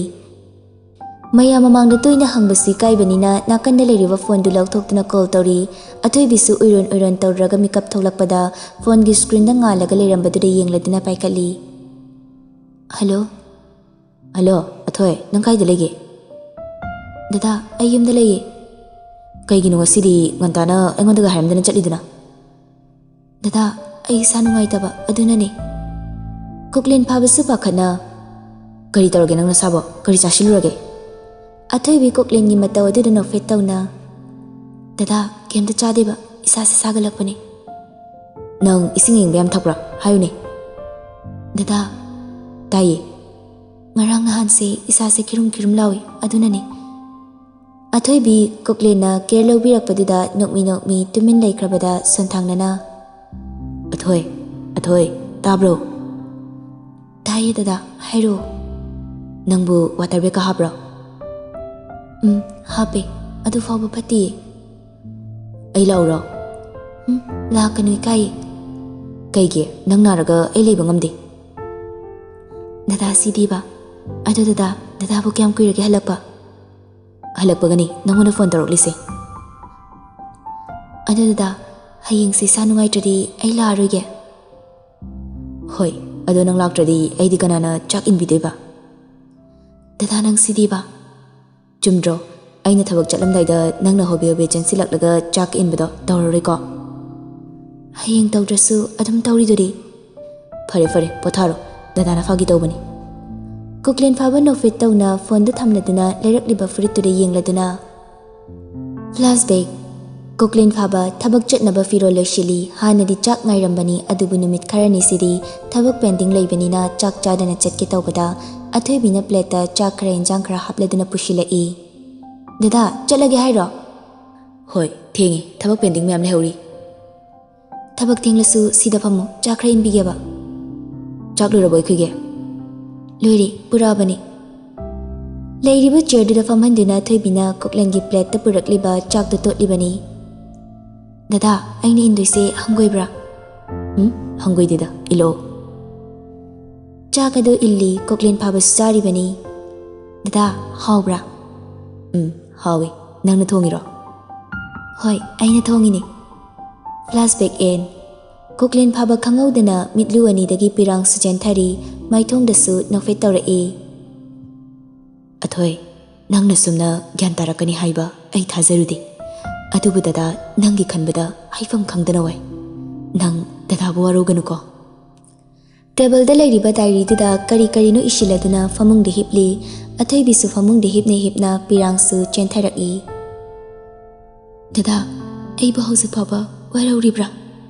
ꯃꯌꯥꯝ ꯃꯃꯥꯡꯗ ꯇꯣꯏꯅ ꯍꯪꯕꯁꯨ ꯏꯀꯥꯏꯕꯅꯤꯅ ꯅꯥꯀꯟꯗ ꯂꯩꯔꯤꯕ ꯐꯣꯟꯗꯨ ꯂꯧꯊꯣꯛꯇꯨꯅ ꯀꯣꯜ ꯇꯧꯔꯤ꯫ ꯑꯊꯣꯏꯕꯤꯁꯨ ꯎꯏꯔꯣꯟ ꯎꯏꯔꯣꯟ ꯇꯧꯔꯒ ꯃꯤꯀꯞ ꯊꯣꯛꯂꯛꯄꯗ ꯐꯣꯟꯒꯤ ꯁ꯭ꯀ꯭ꯔꯤꯟꯗ ꯉꯥꯜꯂꯒ ꯂꯩꯔꯝꯕꯗꯨꯗ ꯌꯦꯡꯂꯗꯨꯅ ꯄꯥꯏꯈꯠꯂꯤ꯫ "ꯍꯜꯂꯣ?" "ꯍꯜꯂꯣ, ꯑꯊꯣꯏ, ꯅꯪ ꯀꯥꯏꯗ ꯂꯩꯒꯦ?" "ꯗꯗꯥ, ꯑꯩ ꯌꯨꯝꯗ ꯂꯩꯌꯦ꯫" "ꯀꯩꯒꯤꯅꯣ ꯉꯁꯤꯗꯤ ꯉꯟꯇꯥꯅ ꯑꯩꯉꯣꯟꯗꯒ ꯍꯥꯏꯔꯝꯗꯅ ꯆꯠꯂꯤꯗꯨꯅ?" "ꯗꯗꯥ, ꯑꯩ ꯏꯁꯥ ꯅꯨꯡꯉꯥꯏꯇꯕ, ꯑꯗꯨꯅꯅꯦ꯫" ꯀꯨꯛꯂꯦꯟ ꯐꯥꯕꯁꯨ ꯄꯥꯈꯠꯅ, "ꯀꯔꯤ ꯇꯧꯔꯒꯦ ꯅꯪ ꯅꯁꯥꯕꯣ? ꯀꯔꯤ ꯆꯥꯁꯤꯜꯂꯨꯔꯒꯦ?" ꯑꯊꯣꯏꯕꯤ ꯀꯨꯛꯂꯦꯟꯒꯤ ꯃꯇꯧ ꯑꯗꯨꯗ ꯅꯣꯛꯐꯦꯠ ꯇꯧꯅ, "ꯗꯗꯥ, ꯀꯩꯝꯇ ꯆꯥꯗꯦꯕ, ꯏꯁꯥꯁꯦ ꯁꯥꯒꯠꯂꯛꯄꯅꯦ꯫" "ꯅꯪ ꯏꯁꯤꯡ ꯑꯏꯪꯕ ꯌꯥꯝ ꯊꯛꯄ꯭ꯔꯥ? ꯍꯥꯏꯌꯨꯅꯦ꯫" "ꯗꯗꯥ꯫" "ꯇꯥꯏꯌꯦ꯫" "ꯉꯔꯥꯡ ꯅꯍꯥꯟꯁꯦ ꯏꯁꯥꯁꯦ ꯈꯤꯔꯨꯝ ꯈꯤꯔꯨꯝ ꯂꯥꯎꯏ, ꯑꯗꯨꯅꯅꯦ꯫" ꯑꯊꯣꯏꯕꯤ ꯀꯨꯛꯂꯦꯟꯅ ꯀꯦꯌꯔ ꯂꯧꯕꯤꯔꯛꯄꯗꯨꯗ ꯅꯣꯛꯃꯤ ꯅꯣꯛꯃꯤ ꯇꯨꯃꯤꯟ ꯂꯩꯈ꯭ꯔꯕꯗ ꯁꯣꯟꯊꯥꯡꯅꯅ, "ꯑꯊꯣꯏ, ꯑꯊꯣꯏ, ꯇꯥꯕ꯭ꯔꯣ?" "ꯇꯥꯏꯌꯦ ꯗꯗꯥ, ꯍꯥꯏꯔꯛꯑꯣ꯫" "ꯅꯪꯕꯨ ꯋꯥꯇꯔ ꯕꯦꯒꯀ ꯍꯥꯞꯄ꯭ꯔꯣ?" "ꯎꯝ, ꯍꯥꯞꯄꯦ꯫ ꯑꯗꯨ ꯐꯥꯎꯕ ꯐꯠꯇꯤꯌꯦ꯫" ꯑꯩ ꯂꯥꯛꯎꯔꯣ? ꯎꯝ, ꯂꯥꯛꯀꯅꯨ, ꯏꯀꯥꯏꯌꯦ꯫ ꯀꯩꯒꯤ? ꯅꯪ ꯅꯥꯔꯒ ꯑꯩ ꯂꯩꯕ ꯉꯝꯗꯦ꯫ ꯗꯗꯥ ꯁꯤꯗꯤꯕ? ꯑꯗꯣ ꯗꯗꯥ, ꯗꯗꯥꯕꯨ ꯀꯌꯥꯝ ꯀꯨꯏꯔꯒꯦ ꯍꯜꯂꯛꯄ? ꯍꯜꯂꯛꯄꯒꯅꯤ ꯅꯪꯉꯣꯟꯗ ꯐꯣꯟ ꯇꯧꯔꯛꯂꯤꯁꯦ꯫ ꯑꯗꯣ ꯗꯗꯥ, ꯍꯌꯦꯡꯁꯦ ꯏꯁꯥ ꯅꯨꯡꯉꯥꯏꯇ꯭ꯔꯗꯤ ꯑꯩ ꯂꯥꯛꯑꯔꯣꯏꯒꯦ꯫ ꯍꯣꯏ, ꯑꯗꯣ ꯅꯪ ꯂꯥꯛꯇ꯭ꯔꯗꯤ ꯑꯩꯗꯤ ꯀꯅꯥꯅ ꯆꯥꯛ ꯏꯟꯕꯤꯗꯣꯏꯕ? ꯗꯗꯥ, ꯅꯪ ꯁꯤꯗꯤꯕ? ꯆꯨꯝꯗ꯭ꯔꯣ? ꯑꯩꯅ ꯊꯕꯛ ꯆꯠꯂꯝꯗꯥꯏꯗ ꯅꯪꯅ ꯍꯣꯕꯦ ꯍꯣꯕꯦ ꯆꯦꯟꯁꯤꯜꯂꯛꯂꯒ ꯆꯥꯛ ꯏꯟꯕꯗꯣ ꯇꯧꯔꯔꯣꯏꯀꯣ? ꯍꯌꯦꯡ ꯇꯧꯗ꯭ꯔꯁꯨ ꯑꯗꯨꯝ ꯇꯧꯔꯤꯗꯨꯗꯤ꯫ ꯐꯔꯦ ꯐꯔꯦ, ꯄꯣꯊꯥꯔꯣ꯫ ꯗꯗꯥꯅ ꯐꯥꯒꯤ ꯇꯧꯕꯅꯤ꯫ ꯀꯣꯀ꯭ꯂꯦꯟ ꯐꯥꯕ ꯅꯣꯛꯐꯦꯠ ꯇꯧꯅ ꯐꯣꯟꯗꯨ ꯊꯝꯂꯗꯨꯅ ꯂꯩꯔꯛꯂꯤꯕ ꯐꯨꯔꯤꯠꯇꯨꯗ ꯌꯦꯡꯂꯗꯨꯅ, ꯐ꯭ꯂꯥꯁꯕꯦꯛ꯫ ꯀꯣꯀ꯭ꯂꯦꯟ ꯐꯥꯕ ꯊꯕꯛ ꯆꯠꯅꯕ ꯐꯤꯔꯣꯜ ꯂꯣꯏꯁꯤꯜꯂꯤ꯫ ꯍꯥꯟꯅꯗꯤ ꯆꯥꯛ ꯉꯥꯏꯔꯝꯕꯅꯤ, ꯑꯗꯨꯕꯨ ꯅꯨꯃꯤꯠ ꯈꯔꯅꯤꯁꯤꯗꯤ ꯊꯕꯛ ꯄꯦꯟꯗꯤꯡ ꯂꯩꯕꯅꯤꯅ ꯆꯥꯛ ꯆꯥꯗꯅ ꯆꯠꯀꯦ ꯇꯧꯕꯗ ꯑꯊꯣꯏꯕꯤꯅ ꯄ꯭ꯂꯦꯠꯇ ꯆꯥꯛ ꯈꯔ ꯏꯟꯖꯥꯡ ꯈꯔ ꯍꯥꯞꯂꯗꯨꯅ ꯄꯨꯁꯤꯜꯂꯛꯏ꯫ ꯗꯗꯥ, ꯆꯠꯂꯒꯦ ꯍꯥꯏꯔꯣ? ꯍꯣꯏ, ꯊꯦꯡꯉꯦ, ꯊꯕꯛ ꯄꯦꯟꯗꯤꯡ ꯃꯌꯥꯝ ꯂꯩꯍꯧꯔꯤ꯫ ꯊꯕꯛ ꯊꯦꯡꯂꯁꯨ ꯁꯤꯗ ꯐꯝꯃꯨ, ꯆꯥ ꯈꯔ ꯏꯟꯕꯤꯒꯦꯕ꯫ ꯆꯥꯛ ꯂꯣꯏꯔꯕꯣ ꯑꯩꯈꯣꯏꯒꯤ? ꯂꯣꯏꯔꯦ, ꯄꯨꯔꯛꯑꯕꯅꯤ꯫ ꯂꯩꯔꯤꯕ ꯆꯤꯌꯔꯗꯨꯗ ꯐꯝꯍꯟꯗꯨꯅ ꯊꯣꯏꯕꯤꯅ ꯀꯣꯛꯂꯦꯟꯒꯤ ꯄ꯭ꯂꯦꯠꯇ ꯄꯨꯔꯛꯂꯤꯕ ꯆꯥꯛꯇꯨ ꯇꯣꯠꯂꯤꯕꯅꯤ꯫ ꯗꯗꯥ, ꯑꯩꯅ ꯏꯟꯗꯣꯏꯁꯦ ꯍꯪꯒꯣꯏꯕ꯭ꯔꯥ? ꯎꯝ, ꯍꯪꯒꯣꯏꯗꯦꯗ, ꯏꯜꯂꯛꯑꯣ꯫ ꯆꯥꯛ ꯑꯗꯨ ꯏꯜꯂꯤ, ꯀꯣꯛꯂꯦꯟ ꯐꯥꯕꯁꯨ ꯆꯥꯔꯤꯕꯅꯤ꯫ ꯗꯗꯥ, ꯍꯥꯎꯕ꯭ꯔꯥ? ꯎꯝ, ꯍꯥꯎꯋꯤ꯫ ꯅꯪꯅ ꯊꯣꯡꯉꯤꯔꯣ? ꯍꯣꯏ, ꯑꯩꯅ ꯊꯣꯡꯉꯤꯅꯦ꯫ Flashback and. ꯀꯣꯛꯂꯦꯟ ꯐꯥꯕ ꯈꯪꯍꯧꯗꯅ ꯃꯤꯠꯂꯨ ꯑꯅꯤꯗꯒꯤ ꯄꯤꯔꯥꯡꯁꯨ ꯆꯦꯟꯊꯔꯤ, ꯃꯥꯏꯊꯣꯡꯗꯁꯨ ꯅꯣꯛꯐꯦꯠ ꯇꯧꯔꯛꯏ꯫ ꯑꯊꯣꯏ, ꯅꯪꯅ ꯁꯨꯝꯅ ꯒ꯭ꯌꯥꯟ ꯇꯥꯔꯛꯀꯅꯤ ꯍꯥꯏꯕ ꯑꯩ ꯊꯥꯖꯔꯨꯗꯦ꯫ ꯑꯗꯨꯕꯨ ꯗꯗꯥ, ꯅꯪꯒꯤ ꯈꯟꯕꯗ ꯍꯥꯏꯐꯝ ꯈꯪꯗꯅ ꯋꯥꯏ꯫ ꯅꯪ ꯗꯗꯥꯕꯨ ꯋꯥꯔꯧꯒꯅꯨꯀꯣ꯫ ꯇꯦꯕꯜꯗ ꯂꯩꯔꯤꯕ ꯗꯥꯏꯔꯤꯗꯨꯗ ꯀꯔꯤ ꯀꯔꯤꯅꯣ ꯏꯁꯤꯜꯂꯗꯨꯅ ꯐꯃꯨꯡꯗ ꯍꯤꯞꯂꯤ꯫ ꯑꯊꯣꯏꯕꯤꯁꯨ ꯐꯃꯨꯡꯗ ꯍꯤꯞꯅ ꯍꯤꯞꯅ ꯄꯤꯔꯥꯡꯁꯨ ꯆꯦꯟꯊꯔꯛꯏ꯫ ꯗꯗꯥ, ꯑꯩꯕꯨ ꯍꯧꯖꯤꯛ ꯐꯥꯎꯕ ꯋꯥꯔꯧꯔꯤꯕ꯭ꯔꯥ?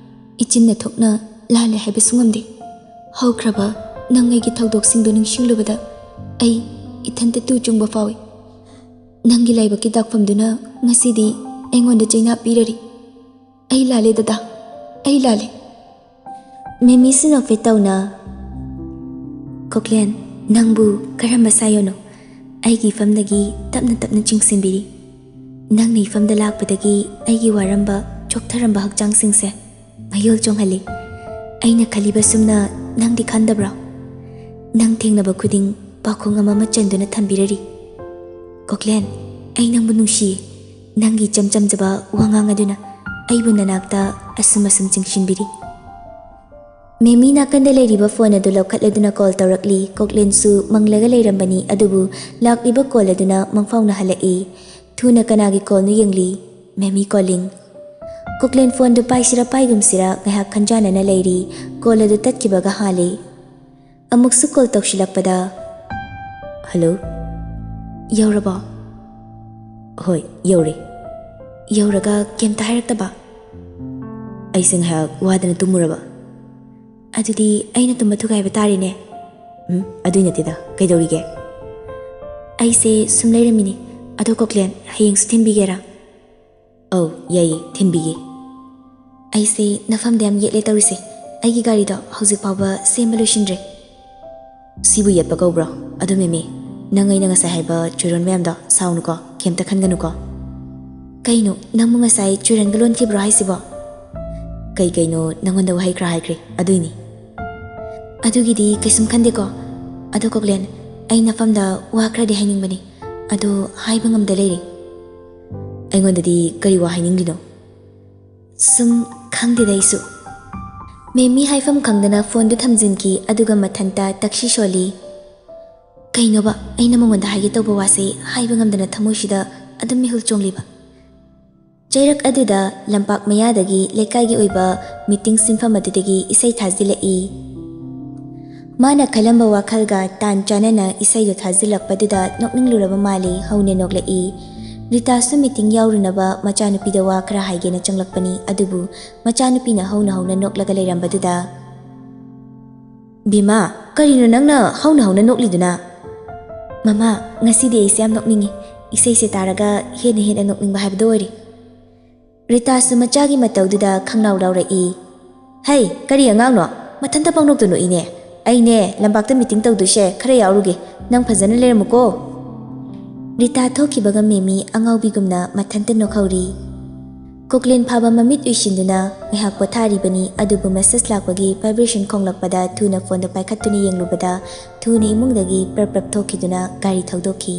ꯏꯆꯤꯟꯅ ꯊꯣꯛꯅ ꯂꯥꯜꯂꯦ ꯍꯥꯏꯕꯁꯨ ꯉꯝꯗꯦ꯫ ꯍꯧꯈ꯭ꯔꯕ ꯅꯪ ꯑꯩꯒꯤ ꯊꯧꯗꯣꯛꯁꯤꯡꯗꯨ ꯅꯤꯡꯁꯤꯡꯂꯨꯕꯗ ꯑꯩ ꯏꯊꯟꯇ ꯇꯨ ꯆꯨꯡꯕ ꯐꯥꯎꯏ꯫ ꯅꯪꯒꯤ ꯂꯥꯏꯕꯛꯀꯤ ꯗꯥꯛꯐꯝꯗꯨꯅ ꯉꯁꯤꯗꯤ ꯑꯩꯉꯣꯟꯗ ꯆꯩꯅꯥ ꯄꯤꯔꯔꯤ꯫ ꯑꯩ ꯂꯥꯜꯂꯦ ꯗꯗꯥ, ꯑꯩ ꯂꯥꯜꯂꯦ꯫ ꯃꯦꯃꯤꯁꯨ ꯅꯣꯛꯐꯦꯠ ꯇꯧꯅ, ꯀꯣꯛꯂꯦꯟ, ꯅꯪꯕꯨ ꯀꯔꯝꯕ ꯁꯥꯏꯌꯣꯅꯣ? ꯑꯩꯒꯤ ꯏꯐꯝꯗꯒꯤ ꯇꯞꯅ ꯇꯞꯅ ꯆꯤꯡꯁꯤꯟꯕꯤꯔꯤ꯫ ꯅꯪꯅ ꯏꯐꯝꯗ ꯂꯥꯛꯄꯗꯒꯤ ꯑꯩꯒꯤ ꯋꯥꯔꯝꯕ, ꯆꯣꯛꯊꯔꯝꯕ ꯍꯛꯆꯥꯡꯁꯤꯡꯁꯦ ꯃꯌꯣꯜ ꯆꯣꯡꯍꯜꯂꯤ꯫ ꯑꯩꯅ ꯈꯜꯂꯤꯕ ꯁꯨꯝꯅ ꯅꯪꯗꯤ ꯈꯟꯗꯕ꯭ꯔꯣ? ꯅꯪ ꯊꯦꯡꯅꯕ ꯈꯨꯗꯤꯡ ꯄꯥꯎꯈꯣꯡ ꯑꯃꯃ ꯆꯟꯗꯨꯅ ꯊꯝꯕꯤꯔꯔꯤ꯫ ꯀꯣꯀ꯭ꯂꯦꯟ, ꯑꯩ ꯅꯪꯕꯨ ꯅꯨꯡꯁꯤꯌꯦ꯫ ꯅꯪꯒꯤ ꯏꯆꯝ ꯆꯝꯖꯕ ꯋꯥꯉꯥꯡ ꯑꯗꯨꯅ ꯑꯩꯕꯨ ꯅꯅꯥꯛꯇ ꯑꯁꯨꯝ ꯑꯁꯨꯝ ꯆꯤꯡꯁꯤꯟꯕꯤꯔꯤ꯫ ꯃꯦꯃꯤ ꯅꯥꯀꯟꯗ ꯂꯩꯔꯤꯕ ꯐꯣꯟ ꯑꯗꯨ ꯂꯧꯈꯠꯂꯗꯨꯅ ꯀꯣꯜ ꯇꯧꯔꯛꯂꯤ꯫ ꯀꯣꯛꯂꯦꯟꯁꯨ ꯃꯪꯂꯒ ꯂꯩꯔꯝꯕꯅꯤ, ꯑꯗꯨꯕꯨ ꯂꯥꯛꯂꯤꯕ ꯀꯣꯜ ꯑꯗꯨꯅ ꯃꯪꯐꯥꯎꯅ ꯍꯜꯂꯛꯏ꯫ ꯊꯨꯅ ꯀꯅꯥꯒꯤ ꯀꯣꯜꯅꯣ ꯌꯦꯡꯂꯤ꯫ ꯃꯦꯃꯤ ꯀꯣꯂꯤꯡ꯫ ꯀꯣꯛꯂꯦꯟ ꯐꯣꯟꯗꯨ ꯄꯥꯏꯁꯤꯔꯥ ꯄꯥꯏꯒꯨꯝꯁꯤꯔꯥ ꯉꯥꯏꯍꯥꯛ ꯈꯟꯖꯥꯟꯅꯅ ꯂꯩꯔꯤ꯫ ꯀꯣꯜ ꯑꯗꯨ ꯇꯠꯈꯤꯕꯒ ꯍꯥꯜꯂꯤ꯫ ꯑꯃꯨꯛꯁꯨ ꯀꯣꯜ ꯇꯧꯁꯤꯜꯂꯛꯄꯗ, "ꯍꯜꯂꯣ, ꯌꯧꯔꯕꯣ?" "ꯍꯣꯏ, ꯌꯧꯔꯦ꯫" "ꯌꯧꯔꯒ ꯀꯩꯝꯇ ꯍꯥꯏꯔꯛꯇꯕ?" "ꯑꯩꯁꯦ ꯉꯥꯏꯍꯥꯛ ꯋꯥꯗꯅ ꯇꯨꯝꯃꯨꯔꯕ꯫" "ꯑꯗꯨꯗꯤ ꯑꯩꯅ ꯇꯨꯝꯕ ꯊꯨꯒꯥꯏꯕ ꯇꯥꯔꯦꯅꯦ?" "ꯎꯝ, ꯑꯗꯨꯏ ꯅꯠꯇꯦꯗ꯫ ꯀꯩꯗꯧꯔꯤꯒꯦ?" "ꯑꯩꯁꯦ ꯁꯨꯝ ꯂꯩꯔꯝꯃꯤꯅꯤ꯫ ꯑꯗꯣ ꯀꯣꯛꯂꯦꯟ, ꯍꯌꯦꯡꯁꯨ ꯊꯤꯟꯕꯤꯒꯦꯔꯥ?" "ꯑꯧ, ꯌꯥꯏꯌꯦ, ꯊꯤꯟꯕꯤꯒꯦ꯫" "ꯑꯩꯁꯦ ꯅꯐꯝꯗ ꯌꯥꯝ ꯌꯦꯠꯂꯦ ꯇꯧꯔꯤꯁꯦ꯫ ꯑꯩꯒꯤ ꯒꯥꯔꯤꯗꯣ ꯍꯧꯖꯤꯛ ꯐꯥꯎꯕ ꯁꯦꯝꯕ ꯂꯣꯏꯁꯤꯟꯗ꯭ꯔꯦ꯫" "ꯁꯤꯕꯨ ꯌꯦꯠꯄ ꯀꯧꯕ꯭ꯔꯣ? ꯑꯗꯨ ꯃꯦꯃꯤ, ꯅꯪ ꯑꯩꯅ ꯉꯁꯥꯏ ꯍꯥꯏꯕ ꯆꯨꯔꯣꯟ ꯃꯌꯥꯝꯗꯣ ꯁꯥꯎꯅꯨꯀꯣ, ꯀꯩꯝꯇ ꯈꯟꯒꯅꯨꯀꯣ꯫" "ꯀꯩꯅꯣ, ꯅꯪꯕꯨ ꯉꯁꯥꯏ ꯆꯨꯔꯟꯒ ꯂꯣꯟꯈꯤꯕ꯭ꯔꯣ ꯍꯥꯏꯁꯤꯕꯣ?" "ꯀꯩ ꯀꯩꯅꯣ ꯅꯪꯉꯣꯟꯗ ꯋꯥꯍꯩ ꯈꯔ ꯍꯥꯏꯈ꯭ꯔꯦ, ꯑꯗꯨꯏꯅꯤ꯫" "ꯑꯗꯨꯒꯤꯗꯤ ꯀꯩꯁꯨꯝ ꯈꯟꯗꯦꯀꯣ꯫ ꯑꯗꯣ ꯀꯣꯛꯂꯦꯟ, ꯑꯩ ꯅꯐꯝꯗ ꯋꯥ ꯈꯔꯗꯤ ꯍꯥꯏꯅꯤꯡꯕꯅꯤ, ꯑꯗꯣ ꯍꯥꯏꯕ ꯉꯝꯗ ꯂꯩꯔꯦ꯫" "ꯑꯩꯉꯣꯟꯗꯗꯤ ꯀꯔꯤ ꯋꯥ ꯍꯥꯏꯅꯤꯡꯂꯤꯅꯣ?" "ꯁꯨꯝ ꯈꯪꯗꯦꯗ ꯑꯩꯁꯨ꯫" ꯃꯦꯃꯤ ꯍꯥꯏꯐꯝ ꯈꯪꯗꯅ ꯐꯣꯟꯗꯨ ꯊꯝꯖꯤꯟꯈꯤ, ꯑꯗꯨꯒ ꯃꯊꯟꯇ ꯇꯛꯁꯤ ꯁꯣꯜꯂꯤ꯫ ꯀꯩꯅꯣꯕ ꯑꯩꯅ ꯃꯉꯣꯟꯗ ꯍꯥꯏꯒꯦ ꯇꯧꯕ ꯋꯥꯁꯦ ꯍꯥꯏꯕ ꯉꯝꯗꯅ ꯊꯃꯣꯏꯁꯤꯗ ꯑꯗꯨꯝ ꯃꯤꯍꯨꯜ ꯆꯣꯡꯂꯤꯕ? ꯆꯩꯔꯛ ꯑꯗꯨꯗ ꯂꯝꯄꯥꯛ ꯃꯌꯥꯗꯒꯤ ꯂꯩꯀꯥꯏꯒꯤ ꯑꯣꯏꯕ ꯃꯤꯇꯤꯡ ꯁꯤꯟꯐꯝ ꯑꯗꯨꯗꯒꯤ ꯏꯁꯩ ꯊꯥꯖꯤꯜꯂꯛꯏ꯫ ꯃꯥꯅ ꯈꯜꯂꯝꯕ ꯋꯥꯈꯜꯒ ꯇꯥꯟ ꯆꯥꯅꯅ ꯏꯁꯩꯗꯨ ꯊꯥꯖꯤꯜꯂꯛꯄꯗꯨꯗ ꯅꯣꯛꯅꯤꯡꯂꯨꯔꯕ ꯃꯥꯜꯂꯤ, ꯍꯧꯅ ꯅꯣꯛꯂꯛꯏ꯫ ꯔꯤꯇꯥꯁꯨ ꯃꯤꯇꯤꯡ ꯌꯥꯎꯔꯨꯅꯕ ꯃꯆꯥꯅꯨꯄꯤꯗ ꯋꯥ ꯈꯔ ꯍꯥꯏꯒꯦꯅ ꯆꯪꯂꯛꯄꯅꯤ, ꯑꯗꯨꯕꯨ ꯃꯆꯥꯅꯨꯄꯤꯅ ꯍꯧꯅ ꯍꯧꯅ ꯅꯣꯛꯂꯒ ꯂꯩꯔꯝꯕꯗꯨꯗ, "ꯕꯤꯃꯥ, ꯀꯔꯤꯅꯣ ꯅꯪꯅ ꯍꯧꯅ ꯍꯧꯅ ꯅꯣꯛꯂꯤꯗꯨꯅ?" "ꯃꯃꯥ, ꯉꯁꯤꯗꯤ ꯑꯩꯁꯦ ꯌꯥꯝ ꯅꯣꯛꯅꯤꯡꯉꯤ꯫ ꯏꯁꯩꯁꯦ ꯇꯥꯔꯒ ꯍꯦꯟꯅ ꯍꯦꯟꯅ ꯅꯣꯛꯅꯤꯡꯕ ꯍꯥꯏꯕꯗꯨ ꯑꯣꯏꯔꯦ꯫" ꯔꯤꯇꯥꯁꯨ ꯃꯆꯥꯒꯤ ꯃꯇꯧꯗꯨꯗ ꯈꯪꯂꯥꯎ ꯂꯥꯎꯔꯛꯏ꯫ "ꯍꯩ, ꯀꯔꯤ ꯑꯉꯥꯡꯅꯣ? ꯃꯊꯟꯇ ꯄꯪꯅꯣꯛꯇ ꯅꯣꯛꯏꯅꯦ꯫ ꯑꯩꯅꯦ, ꯂꯝꯄꯥꯛꯇ ꯃꯤꯇꯤꯡ ꯇꯧꯗꯣꯏꯁꯦ, ꯈꯔ ꯌꯥꯎꯔꯨꯒꯦ꯫ ꯅꯪ ꯐꯖꯅ ꯂꯩꯔꯝꯃꯨꯀꯣ꯫" ꯔꯤꯇꯥ ꯊꯣꯛꯈꯤꯕꯒ ꯃꯦꯃꯤ ꯑꯉꯥꯎꯕꯤꯒꯨꯝꯅ ꯃꯊꯟꯇ ꯅꯣꯛꯍꯧꯔꯤ꯫ ꯀꯣꯀ꯭ꯂꯦꯟ ꯐꯥꯕ ꯃꯃꯤꯠ ꯎꯏꯁꯤꯟꯗꯨꯅ ꯉꯥꯏꯍꯥꯛ ꯄꯣꯊꯥꯔꯤꯕꯅꯤ, ꯑꯗꯨꯕꯨ ꯃꯦꯁꯦꯖ ꯂꯥꯛꯄꯒꯤ ꯚꯥꯏꯕ꯭ꯔꯦꯁꯟ ꯈꯣꯡꯂꯛꯄꯗ ꯊꯨꯅ ꯐꯣꯟꯗꯨ ꯄꯥꯏꯈꯠꯇꯨꯅ ꯌꯦꯡꯂꯨꯕꯗ ꯊꯨꯅ ꯏꯃꯨꯡꯗꯒꯤ ꯄ꯭ꯔꯞ ꯄ꯭ꯔꯞ ꯊꯣꯛꯈꯤꯗꯨꯅ ꯒꯥꯔꯤ ꯊꯧꯗꯣꯛꯈꯤ꯫